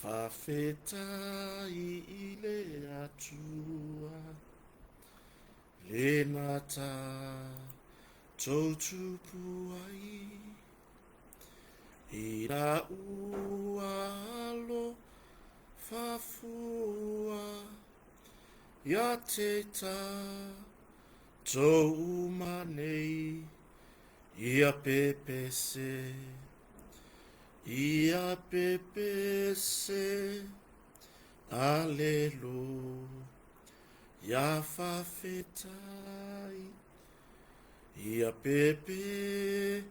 Faafetai i le Atua lena tatou tupu ai i la ua alofa fua ia te tatou uma nei. Ia pepese, ia pepese, alelu, ia fafetai. Ia pepese,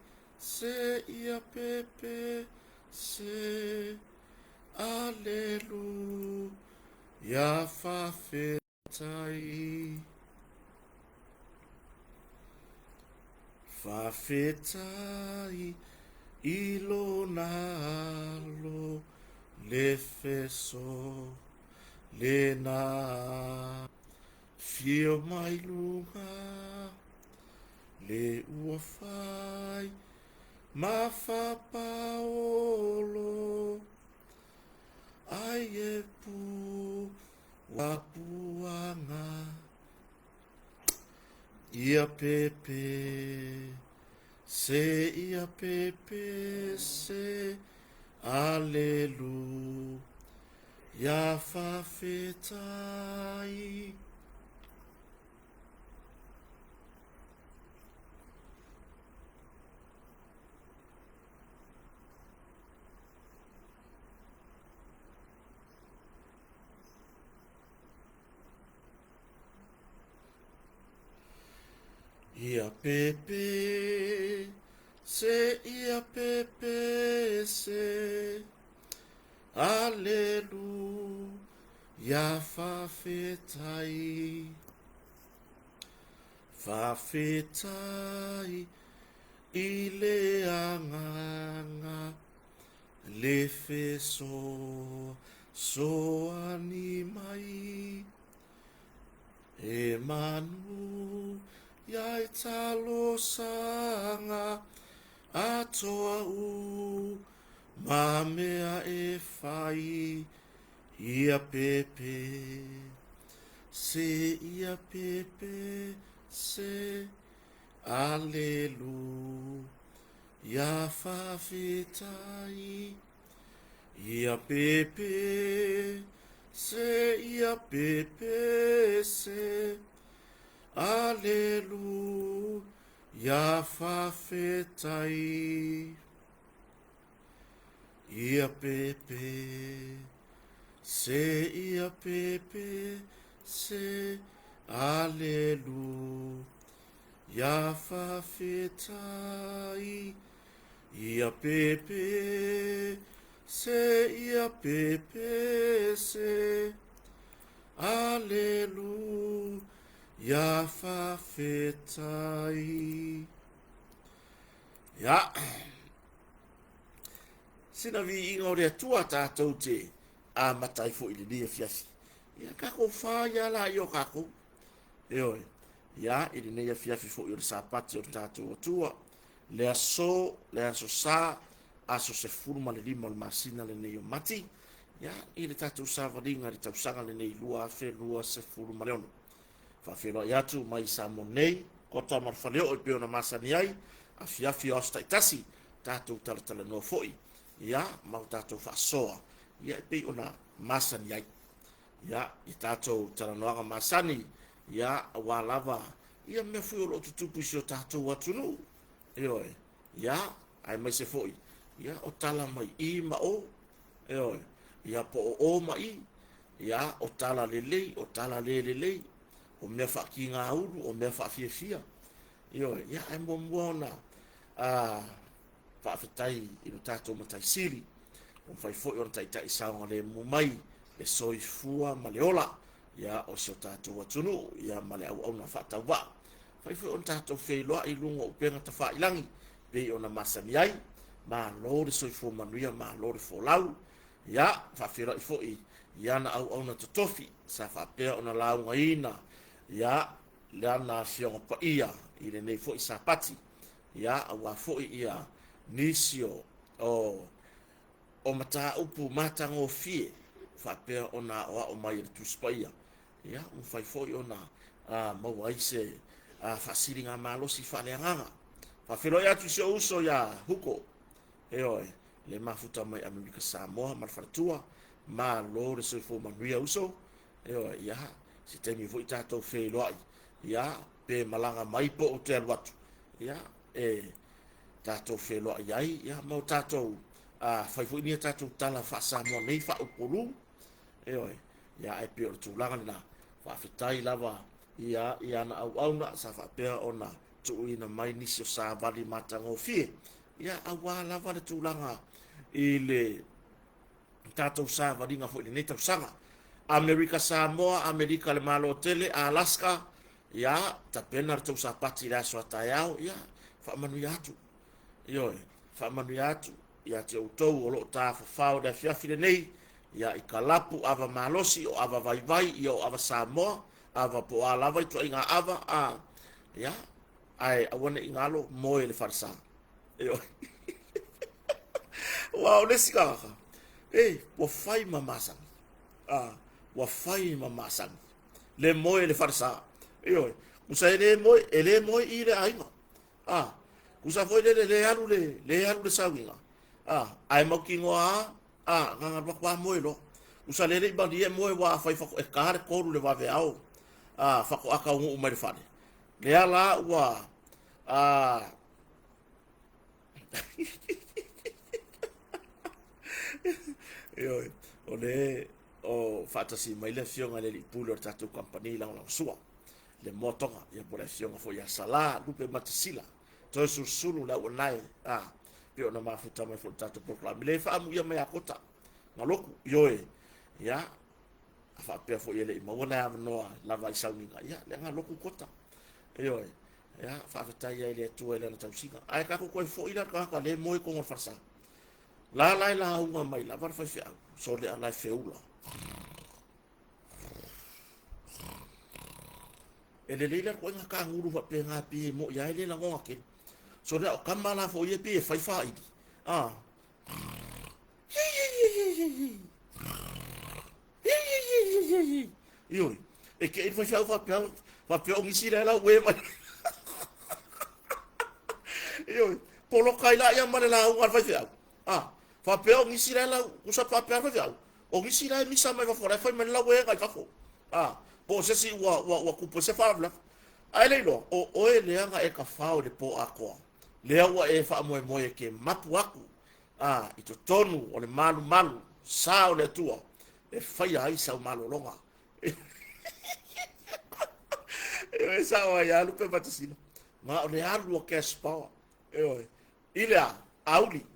ia pepese, alelu, ia fafetai. Faafetai i lona alo le feso lena fio mai luga le ua fai ma fapaolo ai e puapuaga. Ia pepe se ia pepe se alelu ia fafetai. Ia pepe se ia pepe se alelu ia fafetai. Fafetai i le agaga le fesoasoani mai e manu ia i talosaga atoa u ma mea e fai. Ia pepe se ia pepe se alelu ia fafetai. Ia pepe se ia pepe se alelu ia fafetai. Ia pepe se ia pepe se alelu ia fafetai. Ia pepe se ia pepe se alelu ia fafetai. Ia, sina viiga o le Atua tatou te amata ai foi i lenei afiafi. Ia tatou fai lava laia o tatou. Ioe, ia i lenei afiafi foi o le Sapati o le tatou Atua, le aso, le aso Sa, aso 15 o le masina lenei o Mati, ia i le tatou savaliga i le tausaga lenei 2026. Faafeiloai atu mai Samoa nei, kota ma le faleoo e pei ona masani ai, afiafi o aso taitasi, tatou talatalanoa foi, ia, ma o tatou faasoa, ia e pei ona masani ai. Ia, i tatou talanoaga masani, ia, aua lava, ia mea foi o lo o tutupu i si o tatou atunuu. Ioe, ia, aemaise foi, ia, o tala mai i ma o, ioe, ia po o o ma i, ia, o tala lelei, o tala le lelei, o mea faakigāulu, o mea faafiafia. Ioe, ia, ae muamua ona faafetai i lo tatou Matai Sili, ua mafai foi ona taitai saogalemu mai le soifua ma le ola, ia, o si o tatou atunuu, ia, ma le auauna faatauvaa. Mafai foi ona tatou feiloai i luga o upega tafailagi, pei ona masani ai, malo le soifua manuia, malo le folau. Ia, faafeiloai foi i ana auauna totofi sa faapea ona laugaina, ia, lana Afioga Paia i lenei foi Sapati, ia, aua foi ia nisi o o mataupu matagofie faapea ona aoao mai e le Tusi Paia, ia, ua mafai foi ona maua ai se faasiligamalosi faaleagaga. Faafeiloai atu i si ou uso ia Huko, ioe, le mafuta mai Amerika Samoa ma le faletua, malo le soifua manuia uso, ioe, ia, se taimi foi tatou feiloai, ia, pe malaga mai po o te alu atu, ia, e tatou feiloai ai, ia, ma o tatou fai foi ni a tatou tala faa-Samoa nei faa-Upolu, ioe, ia, ae pei o le tulaga lena. Faafetai lava ia i ana auauna sa faapea ona tuuina mai nisi o savali matagofie, ia, aua lava le tulaga i le tatou savaliga foi i lenei tausaga. Amerika Samoa, Amerika le Malo Tele, Alaska, ia, tapena le tou Sapati i le aso a taeao, ia, faamanuia atu. Ioe, faamanuia atu ia te outou o lo o tafafao i le afiafi lenei, ia, i kalapu, ava malosi, o ava vaivai, ia, o ava Samoa, ava po o a lava ituaiga ava, a, ia, ae aua ne i galo, moe le falesa. Ioe. Aua o le isi tagata, e, ua fai ma masani. A, ua fai ma masani. Le moe le falesa. Ioe. Tusa e le moe, e le moe i le aiga. A, tusa foi lele le alu le, le alu le sauniga. A, ae mautinoa a, a, na alu atu a moe loa. Tusa le le i malie moe ua afai fato, e ta le 3 le vaveao. A, faatoa taunuu mai le fale. Lea la ua, a, Ioe, o le o faatasi mai le afioga i le alii pule o le tatou kamupani lagolagosua le Moatoga, ia po o le afioga foi ia Sala Lupe Matasila, toe sulusulu le auanae, a, pei ona mafuta mai foi le tatou polokalame le faamuia mai a Kota Maloku. Ioe, ia, a faapea foi e le i maua le avanoa lava i sauniga, ia, le aga loku Kota. Ioe, ia, faafetai ai le Atua i lana tausiga. Ae tatou toe foi la le tagata le moe i totonu o le falesa. La la e lauga mai lava le faifeau, sole ala e feula. E lelei la ituaiga kagulu faapena pei e mo'i lava e le lagona tele. Sole o tama la foi e pei e fai faili. Ah. Ioe, e te i faifeau faapea, faapea o nisi la e lau e mai. Ioe, poloka ai la ia ma le lauga a le faifeau. Ah, faapea o nisi la e lau, tusa faapea le faifeau, o nisi la e misa mai fafo, la e fai mai le lauega i fafo. Ah, po o se isi ua, ua, ua tupu ai se faalavelave. Ae le iloa, o oe lea na e tafao i le pō atoa, lea ua e faamoemoe e te mapu atu, a, i totonu o le malumalu sa o le Atua e faia ai sau malologa. E sao ai alu pe matasina. Ma o le alu o cash power. Ioe. I le a, auli.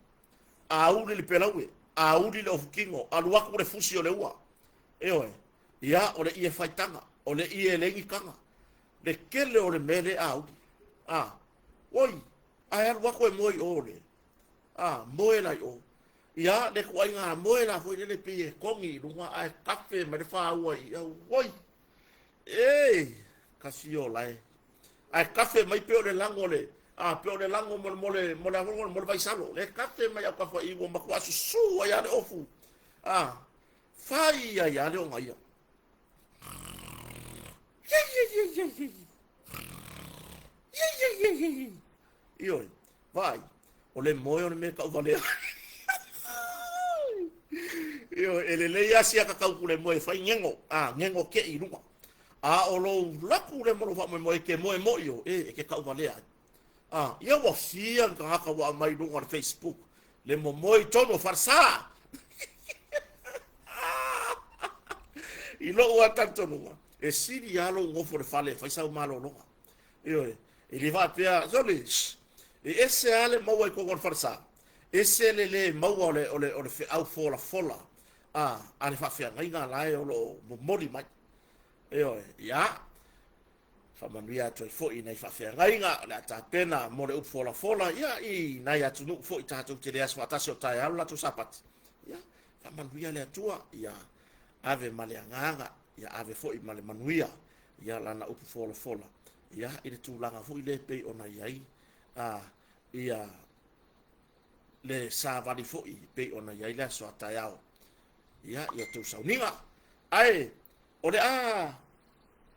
Auli le pelaue, auli le ofutino, alu atu le fusi o le ua. Ioe. Ia, o le ie faitaga, o le ie le igitaga. Le tele o le mea le auli. A, oi, ae alu atu e moe i o le, a, moe la i o. Ia, le ituaiga moe la foi lele pei e togi i luga ae kafe mai le fāua i auoi. E, kasi o lae. Ae kafe mai pei o le lago le, a, pei o le lago mo le, mo le, mo le, mo le, mo le vaisalo. Le kafe mai au kafa i ua matua susu ai a le ofu. A, fai ai a le ona ia. Ioe, vaai, o le moe o le mea tauvalea. Ioe, e lelei lava si ata tau le moe e fai gego, a, gego kei i luga. A o lou laku lea ma lou faamoemoe e te moe moi o, e, e te tauvalea ai. A, ia ua fia ni tagata ua aumai i luga o le Facebook, le momoe i totonu o falesa. I lou lava talitonuga, e sili lava lou nofo i le fale e fai sau malologa. Ioe, e le faapea, sole, e ese lava le maua i totonu o le falesa, ese le le maua o le, o le, o le feau folafola a, a le faafeagaiga la e o lo o momoli mai. Ioe, ia, faamanuia atu ai foi i nai faafeagaiga o le a tapena mo le upu folafola, ia, i nai atunuu foi tatou te le aso faatasi o taeao le latou Sapati. Ia, faamanuia le Atua, ia ave ma le agaga, ia ave foi ma le manuia, ia lana upu folafola, ia, i le tulaga foi lea e pei ona i ai, a, ia, le savali foi pei ona i ai le aso a taeao ia i a outou sauniga. Ae o le a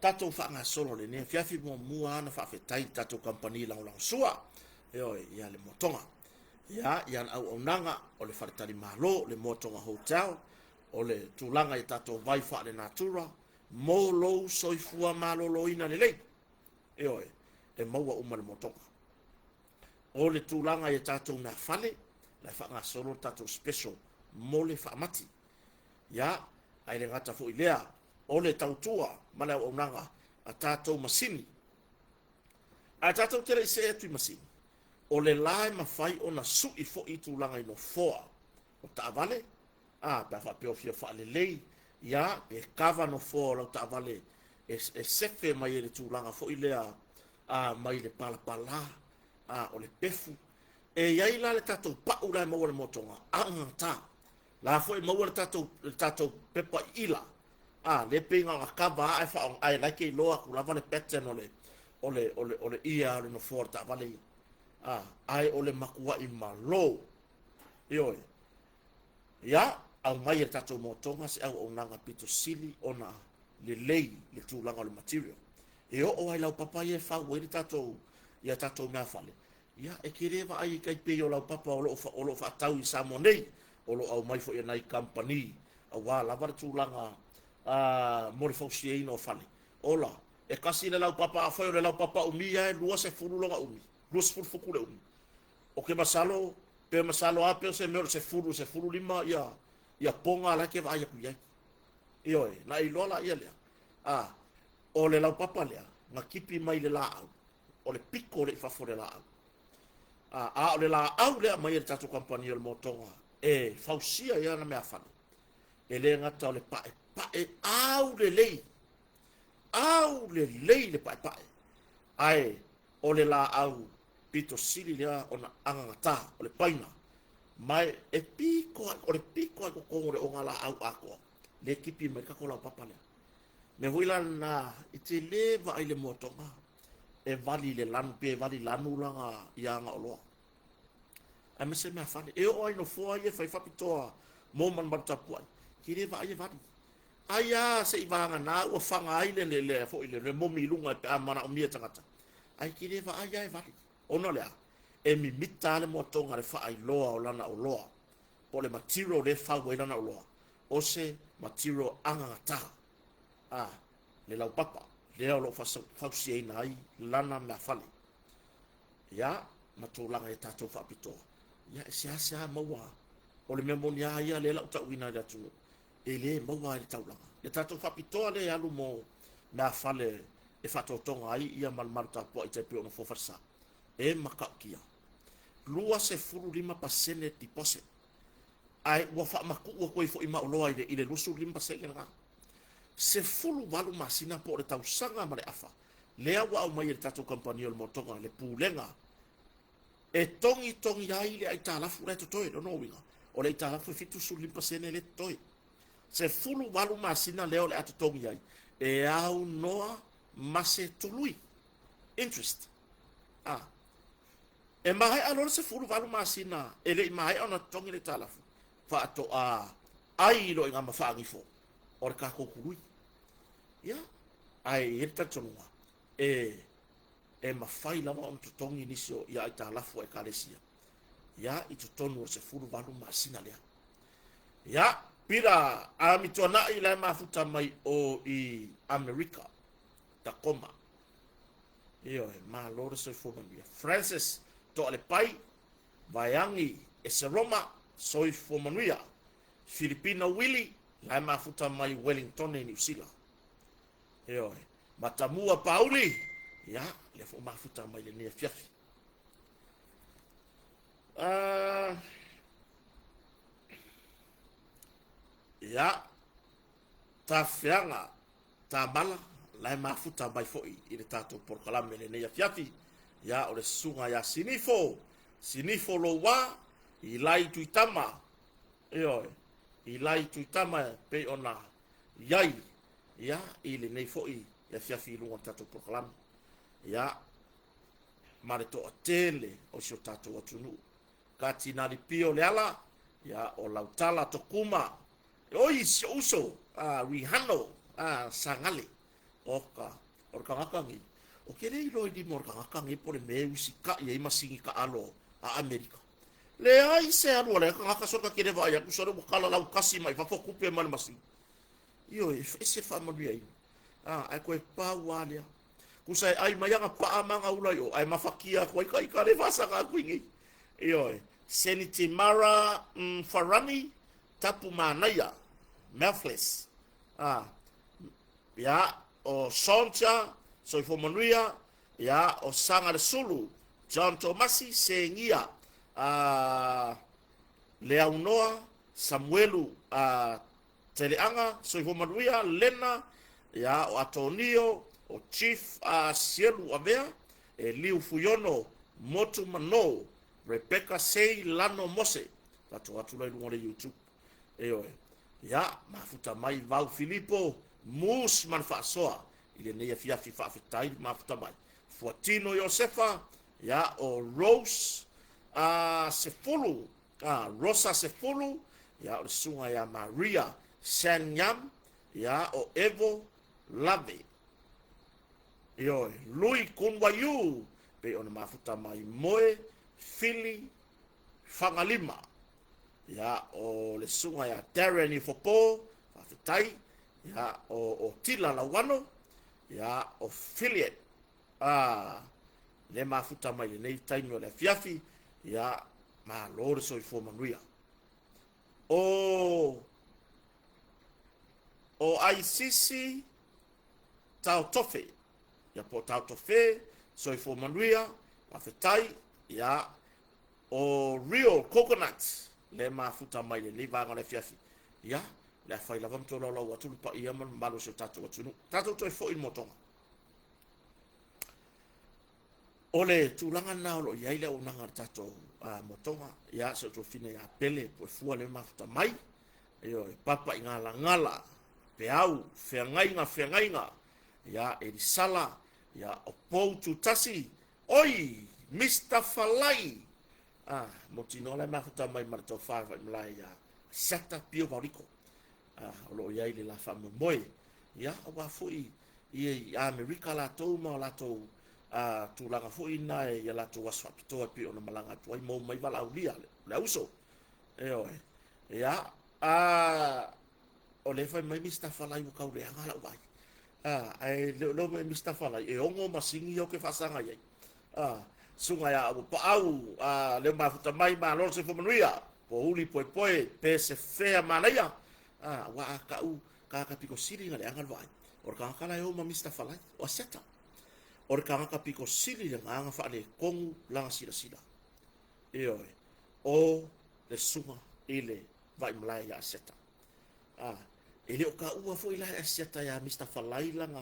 tatou faagasolo lenei afiafi muamua ana faafetai i le tatou kamupani lagolagosua, ioe, ia le Motoga, ia ia le auaunaga o le faletalimalo, le Motoga Hotel, o le tulaga i tatou vai faalenatura mo lou soifua maloloina lelei, ioe, e maua uma le Motoga. O le tulaga i tatou mea fale, la e faagasolo le tatou special mo le faamati. Ia, ae le gata foi lea, o le tautua ma le auaunaga a tatou masini. Ae tatou te le i see atu i masini, o le la e mafai ona sui foi i tulaga i nofoa o taavale, a pe a faapea o fia faalelei, ia, pe kava nofoa o lau taavale e sefe mai e le tulaga foi lea a, mai le palapala, a, o le pefu. E i ai la le tatou pau la e maua le Motoga, agagata. La foi maua le tatou pepa ila, a, le pe ina ona kava a e whaong, ai lai ke iloa aku lava le pattern o le ia o le nofoa o le taavale ia. A, ai o le makuai malo. Ioe. Ia, au mai e le tatou Motoga se auaunaga pito sili ona lelei le tulaga o le material. E oo ai lau papa ia e fau ai le tatou, ia tatou mea fale. Ia, e ke le vaai i tai pei o lau papa o lo whaatau i Samoa nei, o lo au mai foi e nai company, auā lava le tulaga mo le fausiaina o fale. Ola, e kasi le laupapa a fai o le laupapa umi e 20 loga umi, 20 futu le umi. O ke masalo, pe masalo a pe o se mea o le 10, 15 ia, ia ponga la ke vaai aku iai. Ioe, na iloa la ia lea. A, o le laupapa lea, na kipi mai le laau, o le piko le i fafo le laau. A o le laau lea mai e le tatou kamupani o le Motoga, e fausia ia na mea fale. E le gata o le pae pae au lelei, au lelei le pae pae. Ae o le laau pito sili lea ona agagata, o le paina. Mai e piko, o le piko ai totonu o le ona laau atoa. Le kipi mai tatou laupapa lea. Me hui la na i te le vaai le Motoga e vali le lanu pe vali lanu langa ia anga oloa. Ae ma se mea fale. E oo ai nofoa ia fai faapitoa mo malumalu tapuai. Ki le vaai e vali. Ai a se i vaga na ua fanga ai le foi le momi i luga e pe a mana o mia tangata. Ai ki le vaai e vali. Ona lea, e mimita le Motoga le faailoa o lana oloa. Po le material le fau ai lana oloa. O se material agagata. A, le laupapa. Lea o lo fausiaina ai lana mea fale. Ia, ma tulaga e tatou faapitoa. Ia, e seasea maua. O le mea moni a ia le lau tauina i le atunuu. E le maua ai le taulaga. Le tatou faapitoa le alu mo mea fale e faatotoga ai ia malumalu tapuai te pei ona fofalesa. E makautia. 25% deposit. Ai ua faamatuu atu ai foi ma oloa i le 25% lena. 18 masina po o le tausaga ma le afa. Lea ua au mai e le tatou kamupani o le Motoga, le pulega, e togi togi ai le aitalafu la e totoe, lona uiga. O le aitalafu e 75% le totoe. 18 masina lea o le a totogi ai. E au noa ma se tului. Interest. Ah. E maea loa le 18 masina e le i maea ona totogi le aitalafu. Faatoa ai lo i ngā mafaagifo o le tatou tului. Ia, ae i ai le talitonuga, e mafai lava ona totogi nisi o ia aitalafu a ekalesia. Ia, i totonu o le 18 masina lea. Ia, pira a mituanai la e mafuta mai o i Amerika, Tacoma. Ioe, malo le soifua manuia. Francis Toalepai, Vaeangi e se Roma, soifua manuia. Filipina Willy, la e mafuta mai Wellington e New Zealand. Ioe, Matamua Pauli, ia, le fo mafuta mai le nia fiafi. Ia, tawheanga, tamala, la e mafuta mai foi i le tatou polokalame le nei afiafi. Ia, o le susuga ia Sinifo, Sinifo Loua, i lai Tuitama, ioe, i lai Tuitama e pei ona iai, ia, i lenei foi afiafi i luga o le tatou polokalame. Ia, ma le toatele o si o tatou atunuu. Katinali Pio Leala, ia, o Lautala Tokuma, oi, si ou uso, a, Rihano, a, Sagale, oka, o le kagaka nei, o ke le iloa i lima o le kagaka nei po o le mea e usikaʻi ai masini kaʻalo a ʻAmelika. Leai se alu a le kagaka sole ka kele vaai atu sole ua kala laukasi mai fafo kupe ma le masini. Ioe, e ese le faamanuiaina. A, ae toe pau lava lea. Tusa e ʻai mai ana paʻa ma ana ula i o, ae mafatia atu ai ka ika le faasaga atu i nei. Ioe, Senitimara Mfarani Tapu Manaia, Melfles. A, ia, o Sonja Soifua Manuia, ia, o Saga Le Sulu, John Tomasi, Segia, a, Leaunoa, Samuelu, a, Teleaga, Soifua Manuia, Lena, ia, o Atonio, o Chief a Sielu Avea, e Liu Fuiono, Motu Mano, Rebecca Sei Lano Mose, tatou atu la i luga o le YouTube. Ioe. Ia, mafuta mai Vau Filipo, Moose ma le faasoa i lenei afiafi faafetai le mafuta mai. Fuatino Iosefa, ia, o Rose a Sefulu, a Rosa Sefulu, ia, o le susuga ia Maria Sanyam, ia, o Evo Lave. Ioe, Lui Kunwaiu, pei ona mafuta mai Moe Fili Fagalima. Ia, o le susuga ia Darren Ifopo, faafetai. Ia, o Tila Lauano, ia, o Philiet, a, le mafuta mai lenei taimi o le afiafi, ia, malo le soifua manuia. O, o Aisisi Taotofe, ia po o Taotofe, soifua manuia, faafetai, ia, O Real Coconut lea e mafuta mai lenei vaega o le afiafi. Ia, o le a fai lava ma tolaulau atu le paia ma le mamalu o si o tatou atunuu. Tatou toe foi i le motoga. O le tulaga lena o lo o i ai le auaunaga a le tatou motoga. Ia, si ou tuafafine ia Pele Puefua lea e mafuta mai. Ioe, papa i galagala, peau, feagaiga, feagaiga. Ia, Elisala, ia, o Pou Tutasi, Oi! Mister Falai! Ah, mautinoa la e mafuta mai ma le tofa e vaimalae ia Siata Pio Vaoliko. Ah, o lo o i ai le la faamoemoe. Ia, aua foi i Amerika latou ma o latou tulaga foi na e ia latou aso faapitoa e pei ona malaga atu ai, maua mai valaaulia le auso. Ioe. Ia, o lea e fai mai Mister Falai ua tau leaga lau vaai. Ah, ae le o leo mai Mister Falai, e ono masini ia ou te faasaga i ai. Ah, susuga ia Auapaau, ah, leo mafuta mai, malo le soifua manuia, pouli poepoe, pe se fea manaia. Ah, aua a kau tagata pito sili na leaga le vaai. O le tagata la e o ma Mister Falai, o Asiata. O le tagata pito sili le agaga faaletonu lana silasila. Ioe, o le susuga i le vaimalae ia Asiata. Ah, e le o taua foi la e Asiata ia Mister Falai lana,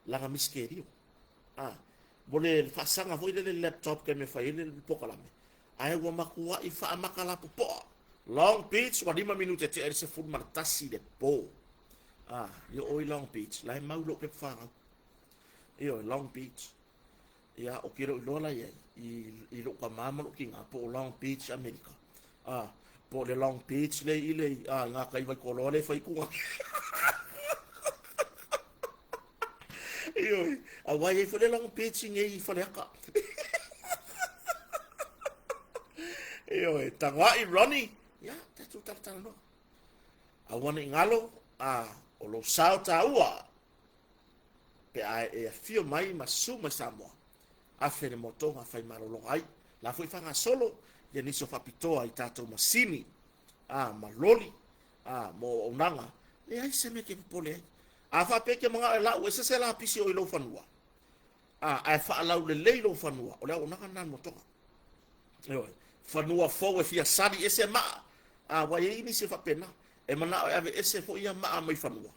lana misitelio. Ah, mo le faasaga foi lele laptop ke mea fai ai le pokalame, ae ua matuai faamata lapopoa. Long Beach, ua 5 minute tea i le 11 i le po. Ah, i o i Long Beach, la e mau lou pepa fanau. Ioe, Long Beach. Ia, o ke loa la i ai, i lou tama ma lou tina, po o Long Beach, Amerika. Ah, po o le Long Beach le i le, ah, i ngā kai Waikoloa le whai kunga. Ioe, a wai ai foi le Long Beach i nei i Faleata. Ioe, tagoai Ronnie, ia, tatou talatalanoa. Aua ne i galo, ah, o lou sao taua, pe a e afio mai ma susu mai Samoa, afe le motoga fai malologa ai. La foi faagasolo ia nisi o faapitoa i tatou masini a ma loli a mo auaunaga, leai se mea e te popole ai. A faapea e te manao e lau ese se lapisi o i lou fanua, a ae faalaulelei lou fanua, o le auaunaga lena a le motoga. Ioe, fanua fou e fia sali ese maa, a ua i ai nisi e faapena, e manao e ave ese foi ia maa mai fanua,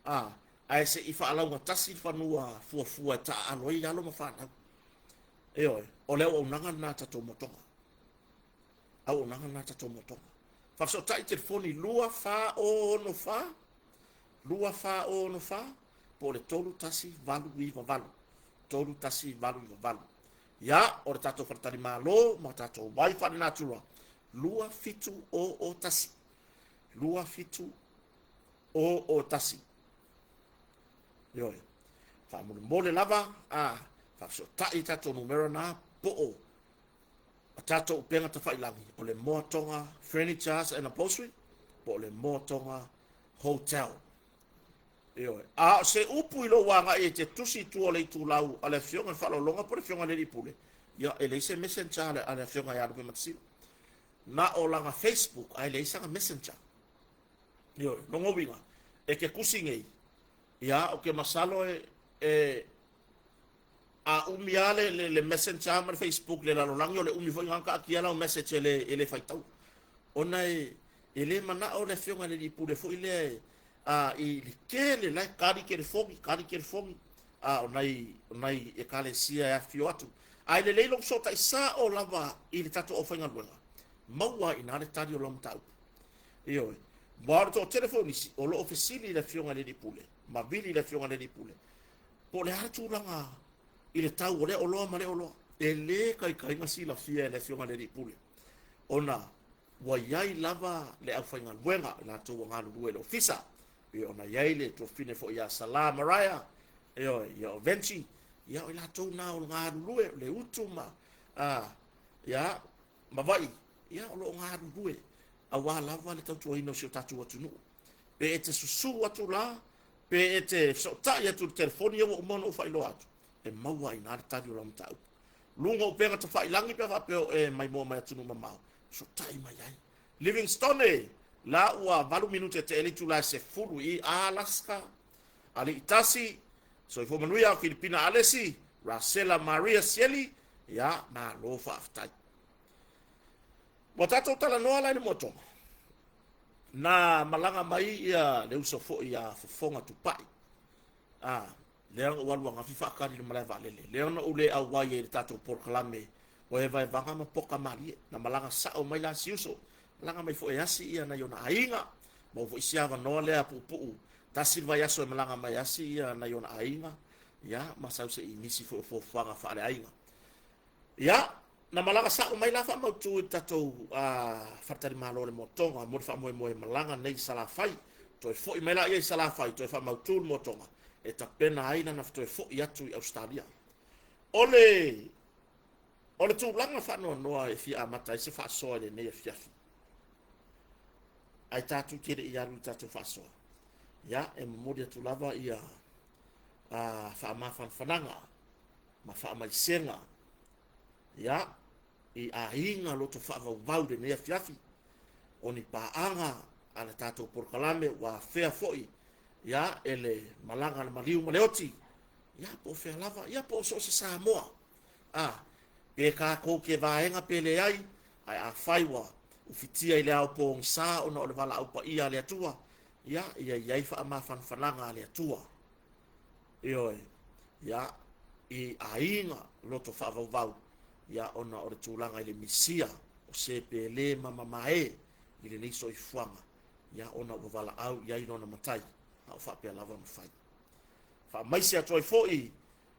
a ae se i faalaugatasi le fanua fuafua e taaalo ai alo ma fanau. Ioe, o le auaunaga lena a tatou motoga. Auaunaga lena a tatou motoga. Faafesootai telefoni 2464 2464 po o le 3198 3198. Ia, o le tatou faletalimalo ma tatou vai faalenatura. 2701. 2701. Ioe. Faamolemole lava, a faafesootai i tatou numera na po o a tatou upega tafailagi, o le Moa Toga Furnitures and Upholstery po o le Moa Toga Hotel. Ioe. A o se upu i lou agai e te tusi i tua o le itulau a le Afioga i le Faaaloaloga po o le Afioga i le Alii Pule, ia e leai se messenger a le Afioga ia Lupematasila. Na o lana Facebook ae leai sana messenger. Ioe. Lona uiga, e te tusi nei, ia ou te masalo e, e a umi lava le, le, le messenger ma le Facebook le lalolagi o le umi foi na taatia lau message e le, e le faitau. Ona e, e le manao le afioga i le alii pule foi lea e, a, i le tele la e tali telefoni, tali telefoni, a o nai, o nai ekalesia e afifio atu. Ae lelei lou fesootai sao lava i le tatou aufaigaluega, maua ai i ina le tali o lau mataupu. Ioe. Aua o le toatele foi o nisi o lo o fesili i le Afioga i le Alii Pule, ma vili i le Afioga i le Alii Pule, po o le a le tulaga i le tau o lea oloa ma lea oloa. E le taitaiga silafia e le Afioga i le Alii Pule, ona ua i ai lava le aufaigaluega i latou ua galulue i le ofisa, pei ona i ai le tuafafine foi ia Sala Mariah, ioe, ia o Venchi, ia o i latou na o le galulue, o le utu ma, a, ia, ma vai, ia o lo o galulue aua lava le tautuaina o si o tatou atunuu. Pe e te susū atu la, pe e te fesootai atu i le telefoni ia ua uma ona ou faailoa atu, e maua ai i ina le tali o lau mataupu. Luga o upega tafailagi pe a faapea o e maimoa mai atunuu mamao, fesootai mai ai. Livingstone, la ua 8 minute te le itula e 10 i Alaska, Alii Tasi, Soifua Manuia, Filipina Alesi, Rasela Maria Sieli, ia, malo faafetai. Ua tatou talanoa la i le moatoga. Na malaga mai ia le uso foi ia Fofoga Tupai. A, lea na ou alu ananafi faatali i le malae vaalele. Lea na ou le auai ai i le tatou polokalame o Evaevaga ma Poka Malie. Na malaga sao mai la si uso. Malaga mai foi e asi ia nai ona aiga. Maua foi si avanoa lea puupuu. Tasi le vaiaso e malaga mai asi ia nai ona aiga. Ia, ma sau se i nisi foi o fuafuaga faaleaiga. Ia, na malaga sao mai la faamautu i le tatou faletalimalo o le Motoga mo le faamoemoe malaga nei i Salafai. Toe foi mai la ia i Salafai, toe faamautu le Motoga e tapena ai lana toe foi atu i Ausetalia. O le o le tulaga faanoanoa e fia amata ai se faasoa i lenei afiafi, ae tatou te le i alu i le tatou faasoa, ia, e momoli atu lava ia faamafanafanaga ma faamaisega ia i aiga loto faavauvau lenei afiafi, o ni paaga a le tatou polokalame ua afea foi ia e le malaga a le maliu ma le oti, ia po o fea lava, ia po o so o se Samoa, a pe tatou te vaega pe leai, ae afai ua ufitia i le ao pogisa ona o le valaau paia a le Atua, ia ia i ai faamafanafanaga a le Atua. Ioe, ia, i aiga loto faavauvau, ia, ona o le tulaga i le misia o se pele ma mamae i lenei soifuaga, ia, ona ua valaau i ai lona matai, a o faapea lava ona fai. Faamaise atu ai foi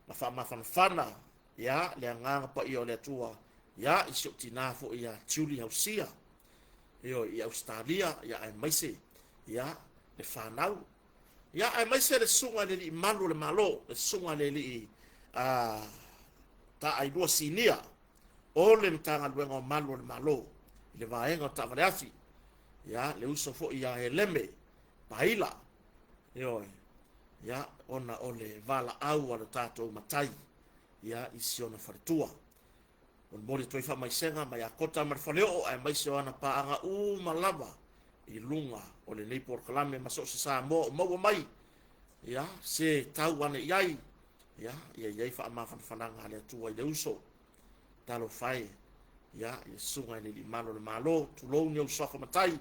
ma faamafanafana, ia, le agaga paia o le Atua, ia, i si ou tinā foi ia Julie Hausia, ioe, i Ausetalia, ia, aemaise, ia, le fanau, Ia, aemaise le susuga i le alii malu o le Malo, le susuga i le alii Taailua Sinia o le Matagaluega o Malu o le Malo i le vaega o taavale afi. Ia, le uso foi ia Heleme Paila. Ioe. Ia, ona o le valaau a le tatou matai ia i si ona faletua. Molimoli atu ai faamaisega mai Akota ma le Faleoo aemaise o ana paaga uma lava i luga o lenei polokalame ma so o se Samoa o maua mai ia se tau ane i ai ia ia i ai faamafanafanaga a le Atua i le uso. Talofa e ia i le susuga i le Alii Malo o le Malo, tulou ni ou suafa matai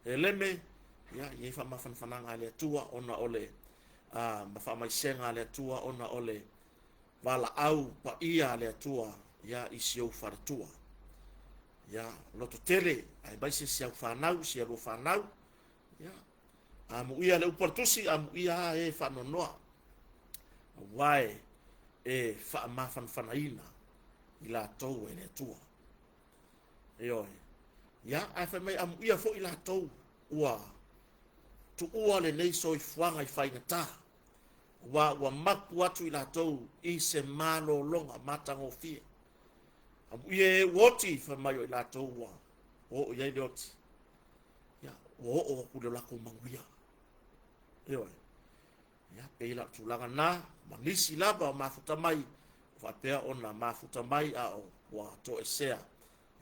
e leme ia i ai faamafanafanaga a le Atua ona o le ma faamaisega a le Atua ona o le valaau paia a le Atua ia i si ou faletua. Ia, loto tele, aemaise si au fanau, si alua fanau. Ia, amuia le upu a le tusi, amuia a e faanoanoa. Aua e, e faamafanafanaina i latou e le Atua. Ioe. Ia, ae fai mai amuia foi latou ua tuua lenei soifuaga i faigata, aua ua mapu atu i latou i se malologa matagofie. Amuia e ua oti, fai mai o i latou ua oo i ai le oti. Ia, ua oo atu le latou manuia. Ioe. Ia, pei la o tulaga na, ma nisi lava o mafuta mai, o faapea ona mafuta mai a o ua toesea,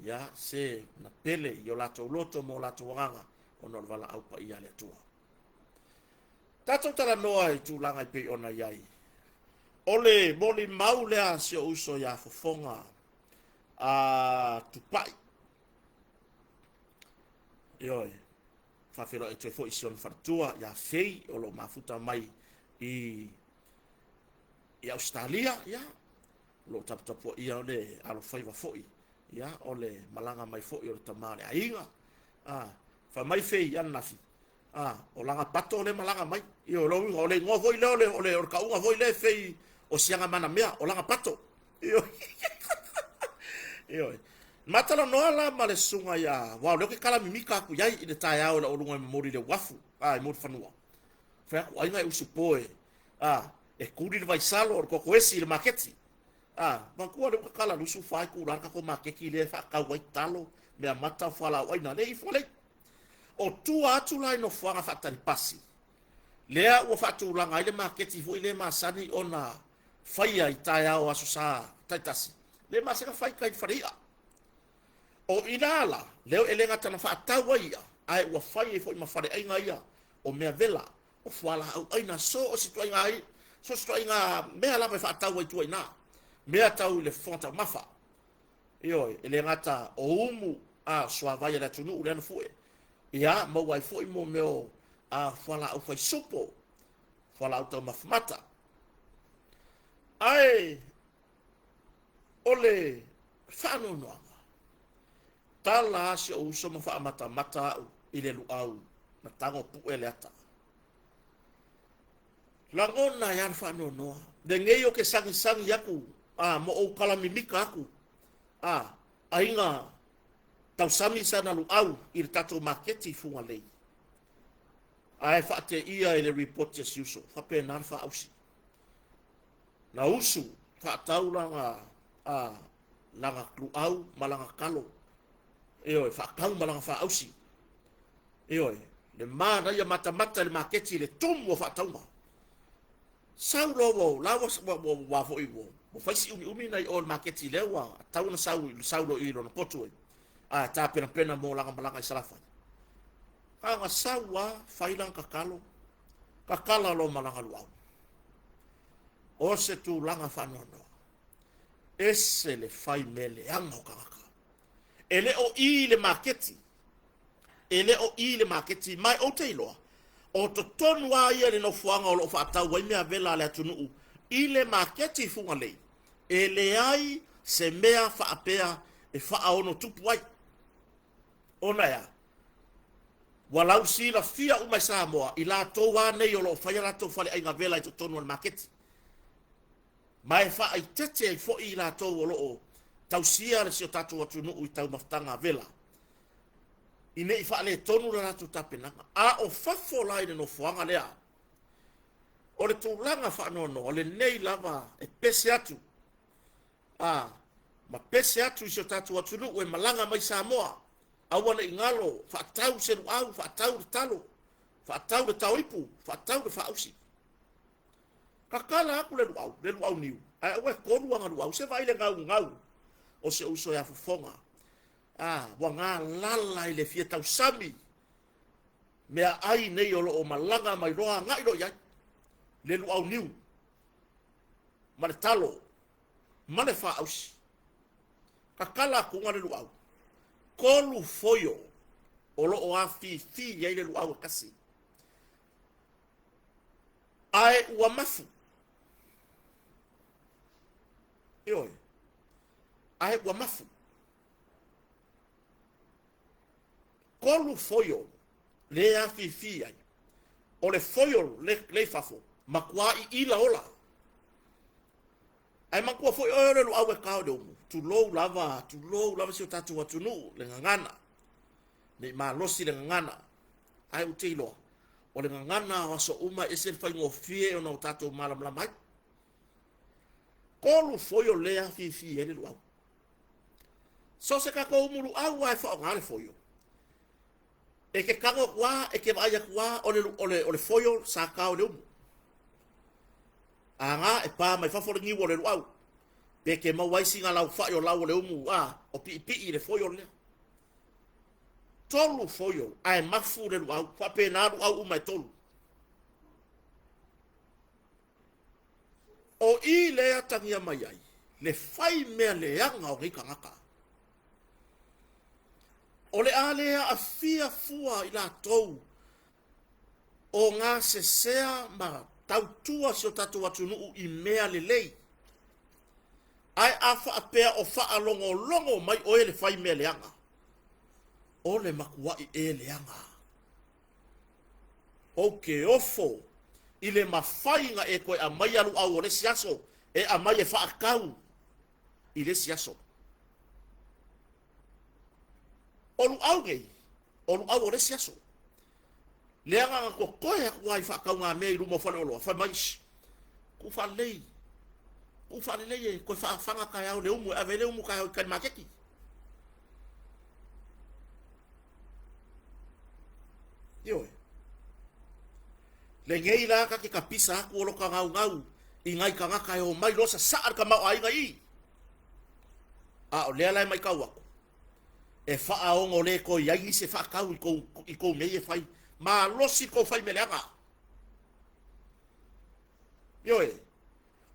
ia, se na pele i o latou loto ma o latou agaga ona o le valaau paia a le Atua. Tatou talanoa i tulaga e pei ona i ai. O le molimau lea a si ou uso ia Fofoga a Tupai. Ioe, faafeiloai atu ai foi i si ona faletua ia Fei o lo o mafuta mai i Ausetalia, ia, o lo o taputapuaia o le alofaiva foi, ia, o le malaga mai foi o le tama o le aiga. A, fai mai Fei ananafi, a, o lana pato le malaga mai. Ia, o lona uiga, o le igoa foi lea o le, o le, o le tauga foi lea e Fei o siaga manamea, o lana pato. Ioe. Ioe. Matalanoa la ma le susuga ia, aua o lea ou te tala mimita atu i ai i le taeao i lau aluga e momoli i le uafu, a, e Mulifanua. Fai atu, aiga e usupo e, a, e tuli le vaisalo o le kokoesi i le maketi. A, manatua lea ua tatala 24 itula le tatou maketi lea e faatau ai talo, meamata, fualaauaina, lea e i Fugalei. O tua atu la i nofoaga faatali pasi, lea ua faatulaga ai le maketi foi lea e masani ona faia i taeao Aso Sa taitasi, lea e masani ona fai tai i le fale i'a. O i la la, lea e le gata na faatau ai i'a, ae ua fai ai foi ma faleaiga ia o mea vela, o fualaau aina, so o se ituaiga ai, so o se ituaiga mea lava e faatau ai tua i ina, mea tau i le fofoga taumafa. Ioe, e le gata o umu a suavai a le atunuu lea na fue, ia maua ai foi mo mea o a fualaau faisupo, fualaau taumafa mata. Ae o le faanoanoaga, tala a si ou uso ma faamatamata au i le luau na tago pue le ata. Lagona ai lava le faanoanoa. Lenei ou te sagisagi atu a, ma ou kalamimita atu a, aiga tausami sana luau i le tatou maketi i Fugalei. Ae faateia i le ripoti a si uso, faapena le faausi. Na usu faatau lana a, lana luau ma lana talo. Ioe, faatau ma lana faausi. Ioe, le manaia matamata i le maketi i le tumu o faatauga. Sau loa ua la ua ua ua foi ua ua fai si umiumi nai o le maketi lea ua tau ona sau sau loa i lona potu ai. A tapenapena mo lana malaga i Salafai. A na sau a fai lana tatalo, tatala loa ma lana luau. O se tulaga faanoanoa. Ese le fai mea leaga o tagata. E le o i le maketi. E le o i le maketi. Ma ou te iloa, o totonu lava ia i le nofoaga o lo o faatau ai mea vela a le atunuu i le maketi i Fugalei, e leai se mea faapea e faaono tupu ai. Ona e a? Ua lausilafia uma e Samoa i latou lava nei o lo o fai a latou faleaiga vela i totonu o le maketi. Ma e faaitete ai foi i latou o lo o tausia le si o tatou atunuu i taumafataga vela, i ne i faaletonu le latou tapenaga. A o fafo la i le nofoaga lea, o le tulaga faanoanoa, o lenei lava e pese atu, a, ma pese atu i si o tatou atunuu e malaga mai Samoa, aua ne i galo, faatau se luau, faatau le talo, faatau le taoipu, faatau le faausi. Tatala atu le luau, le luau niu, ae aua e tolu ana luau, se vaai le gaugau o si ou uso ia Fofoga. A, ua galala i le fia tausami meaai nei o lo o malaga mai loa agai loa i ai le luau niu ma le talo ma le faausi. Tatala atuga le luau, tolu foio o lo o afifi i ai le luau e tasi. Ae ua mafu. Ioe. Ae ua mafu. Tolu foio le afifi ai. O le foio le, le i fafo, matua iila ola. Ae matua foi oe o le luau e kao i le umu. Tulou lava, tulou lava si o tatou atunuu, le gagana. Nei malosi le gagana, ae ou te iloa, o le gagana o aso uma e ese le faigofie ona o tatou malamalama ai. Tolu foio lea afifi ai le luau. So se tatou umu luau lava e faaaoga le foio. E te tago atu lava, e te vaai atu lava, o le foio sa tao i le umu. Aga e pa mai fafo le niu o le luau. Pe te maua ai sina laufai o lau o le umu, a, o piipii i le foio lea. Tolu foio, ae mafu le luau, faapena luau uma e tolu. O i lea atagia mai ai le fai mea leaga o nei tagata. O le a le aafia fua i latou o gasesea ma tautua si o tatou atunuu i mea lelei. Ae a faapea o faalogologo mai oe le fai mea leaga, o le matuai e leaga. Ou te ofo i le mafai na e toe aumaia luau o le isi aso, e aumai e faatau i le isi aso. O luau nei, o luau o le isi aso. Leaga na totoe atu lava i faataugamea i luma o faleoloa, fai mai, shh, tuu faalelei, tuu faalelei e toe faafaga taeao i le umu e ave ai le umu taeao i tai i le maketi. Ioe. Lenei la ta te tapisa atu o lota gaugau i nai tagata e omai loa sasaa le tamaoaiga i i. A o lea la e matau atu, e faaono le toe i ai nisi e faatau i tou, i tou mea ia e fai. Malosi le tou fai mea leaga. Ioe,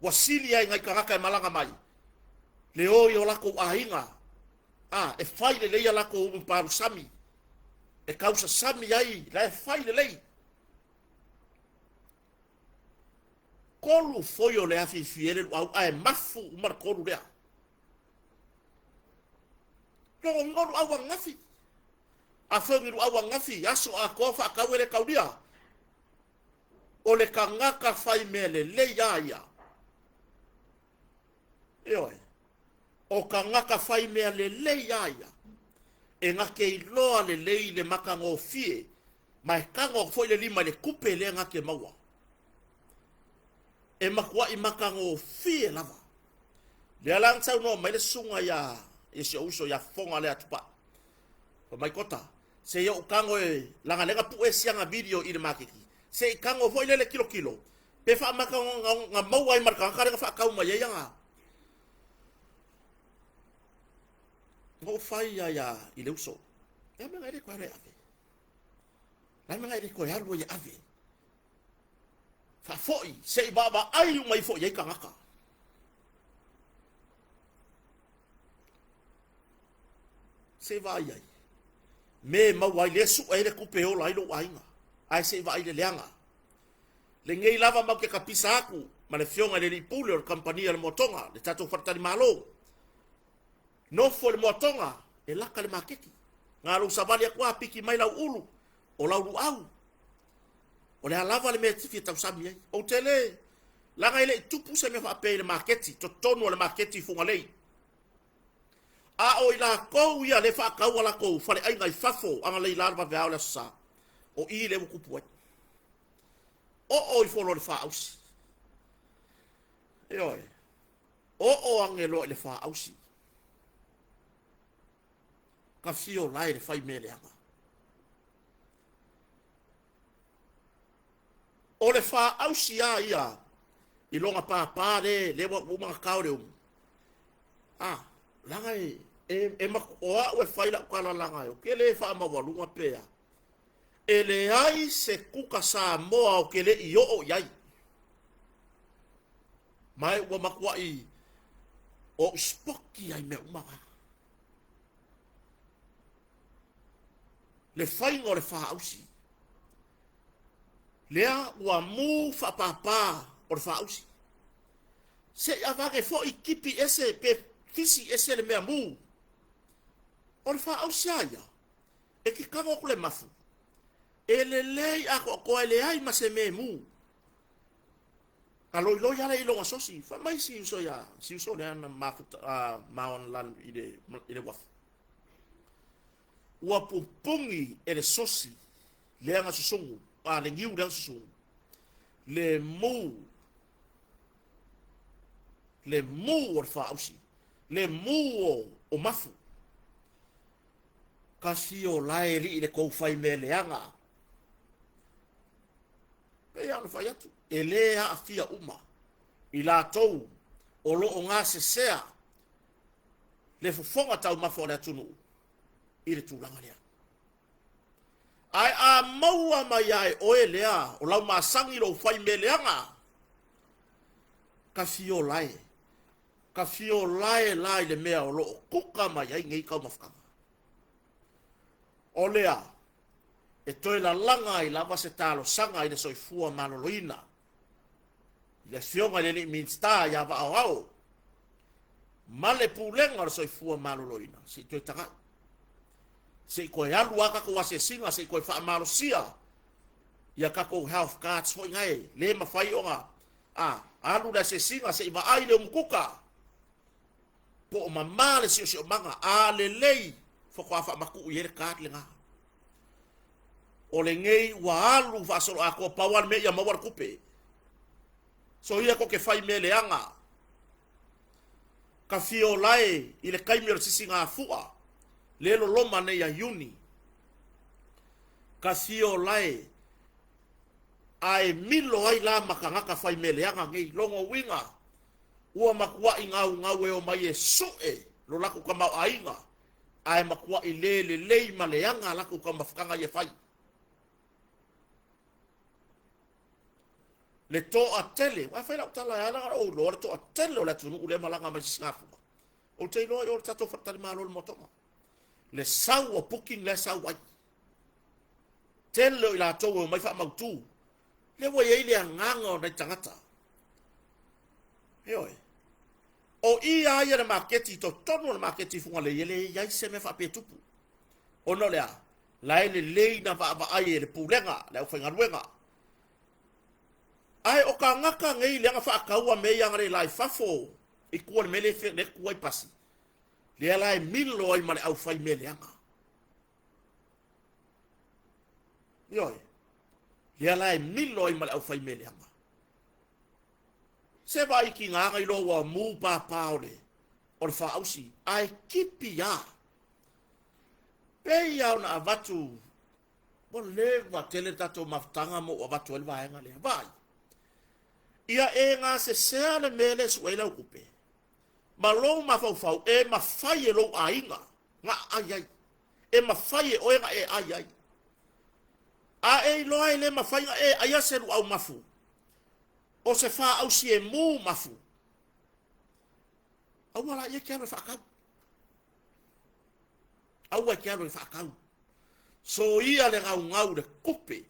ua sili ai nai tagata e malaga mai le o i o latou aiga, a, e fai lelei a latou umu palusami, e tausasami ai, la e fai lelei. Tolu foi o le afifi ai le luau, ae mafu uma le tolu lea. Logogigo luau ananafi. Afai o ni luau ananafi, aso atoa faatau e le taulia. O le tagata fai mea lelei a ia. Ioe. O tagata fai mea lelei a ia. E na te iloa lelei le matagofie, ma e tago atu foi le lima i le tupe lea na te maua. E matuai matagofie lava. Lea la na saunoa mai le susuga ia, ia si ou uso ia Fofoga lea Tupai. Fai mai Kota, se i ou tago e lagalega pue siaga video i le maketi. Se i tago foi lele tilotilo, pe faamata na maua ai ma le tagata lea na faatau mai ai aga. Na ou fai ia ia i le uso. E mea e le toe alu e ave. La mea e le toe alu ai e ave. Faafoi, se i vaavaai uma ifo i ai tagata. Se i vaai ai. Me maua ai, lea sue ai le tupe e ola ai lou aiga. Ae se i vaai le leaga. Lenei lava mau te tapisa atu ma le afioga i le alii pule o le kamupani a le Moatoga, le tatou faletalimalo. Nofo i le Moatoga, e laka le maketi. Na lou savali atu lava, piki mai lau ulu, o lau luau. O le a lava le mea e te fia tausami ai. Ou te le, leaga e le i tupu se mea faapea i le maketi, totonu o le maketi i Fugalei. A o i latou ia lea e faatau a latou faleaiga i fafo agalei la le vaveao o le Aso Sa, o i lea ua tupu ai. Oo ifo loa i le faausi. Ioe. Oo ane loa i le faausi. Ka fio lae le fai mea leaga. O le faausi a ia i lona pāpā le, le ua uma ona tao le umu. A, leaga e, e, e, o au e fai lau tala leaga e, ou te le faamaualuga pe a. E leai se kuka Samoa ou te le i oo i ai. Ma e ua matuai ou sipoki ai mea uma na. Le faiga o le faausi. Lea ua mu faapāpā o le faausi. Se i avane foi kipi ese pe fisi ese le mea mu. O le faausi a ia, e ke kago atu le mafu. E lelei atoatoa e leai ma se mea e mu. A loiloi lava lea i lona sosi, fai mai si uso ia, si uso lea na mafuta, ma ona lanu i le, i le uafu. Ua pupungi e le sosi leaga susugu, a le niu leaga susugu, le mu, le mu o le faausi, le mu o, o mafu. Kasi o lae lii le kou fai mea leaga. Pei lava ona fai atu, e lē aafia uma i latou o lo o gasesea le fofoga taumafa o le atunuu i le tulaga lea. Ae a maua mai lava e oe lea o lau masagi lou fai mea leaga, ka fiola e, ka fiola e la i le mea o lo o kuka mai ai nei taumafataga. O lea e toe lalaga ai lava se talosaga i le soifua maloloina i le Afioga i le alii Minisita ia Vaaoao ma le Pulega o le Soifua Maloloina, se i toe tagai, se i toe alu lava tatou asiasiga, se i toe faamalosia ia tatou health cards foi nae le mafai ona a alu le asiasiga se i vaai le umukuka po o mamā le siosiomaga, a lelei faatoa faamatuu i ai le card lena. O lenei ua alu faasoloatoa, pau lava le mea ia maua le tupe. So ia ko te fai mea leaga. Ka fiolae i le taimi o le sisigafua, le loloma nei ia Iuni. Ka fiolae ae milo ai la ma tagata fai mea leaga nei. Lona uiga, ua matua'i gaugau e omai e su'e lo latou tamaoaiga, ae matua'i le lelei ma leaga a latou taumafataga ia e fai. Le toatele, aua e fai lau tala e ala ona ou iloa le toatele o le atunuu lea e malaga mai Sisigafua. Ou te iloa i o le tatou faletalimalo i le Moatoga. Le sau o booking lea e sau ai. Tele o i latou e omai faamautu. Lea ua i ai le agaga o nai tagata. Ioe. O i a ia le maketi i totonu o le maketi i Fugalei e leai ai se mea faapea e tupu. Ona o le a? La e lelei na vaavaai e le pulega, le aufaigaluega. Ae o tagata nei lea na faataua mea ia analeila i fafo i tua i le mea lea e tu ai pasi, lea la e milo ai ma le aufai mea leaga. Ioe. Lea la e milo ai ma le aufai mea leaga. Se vaai tiga na iloa ua mu pāpā o le o le faausi, ae kipi a. Pei lava ona avatu, ua leva tele le tatou mafutaga ma ua avatu ai le vaega lea. Vaai, ia e gasesea le mea lea e sue ai lau tupe, ma lou mafaufau e mafai e lou aiga na ai ai, e mafai e oe na e ai ai. A e iloa e le mafai na e aia se luau mafu, o se faausi e mu mafu, aua la ia e te alu e faatau. Aua e te alu e faatau. Soia le gaugau le tupe.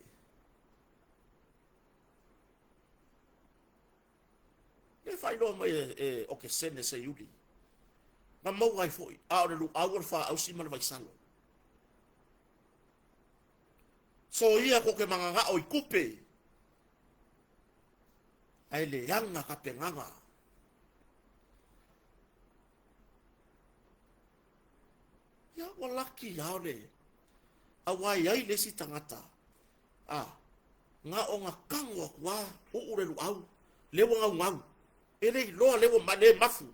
Le faailoa mai e, e Okesene Seiuli. Na maua ai foi, a o le luau o le faausi ma le vaisalo. Soia ko te magagao i tupe. Ae leaga tapenaga. Ia, ua laki lava o le aua e i ai le isi tagata a na o na tago atu lava uu le luau lea ua gaugau e le iloa lea ua le mafu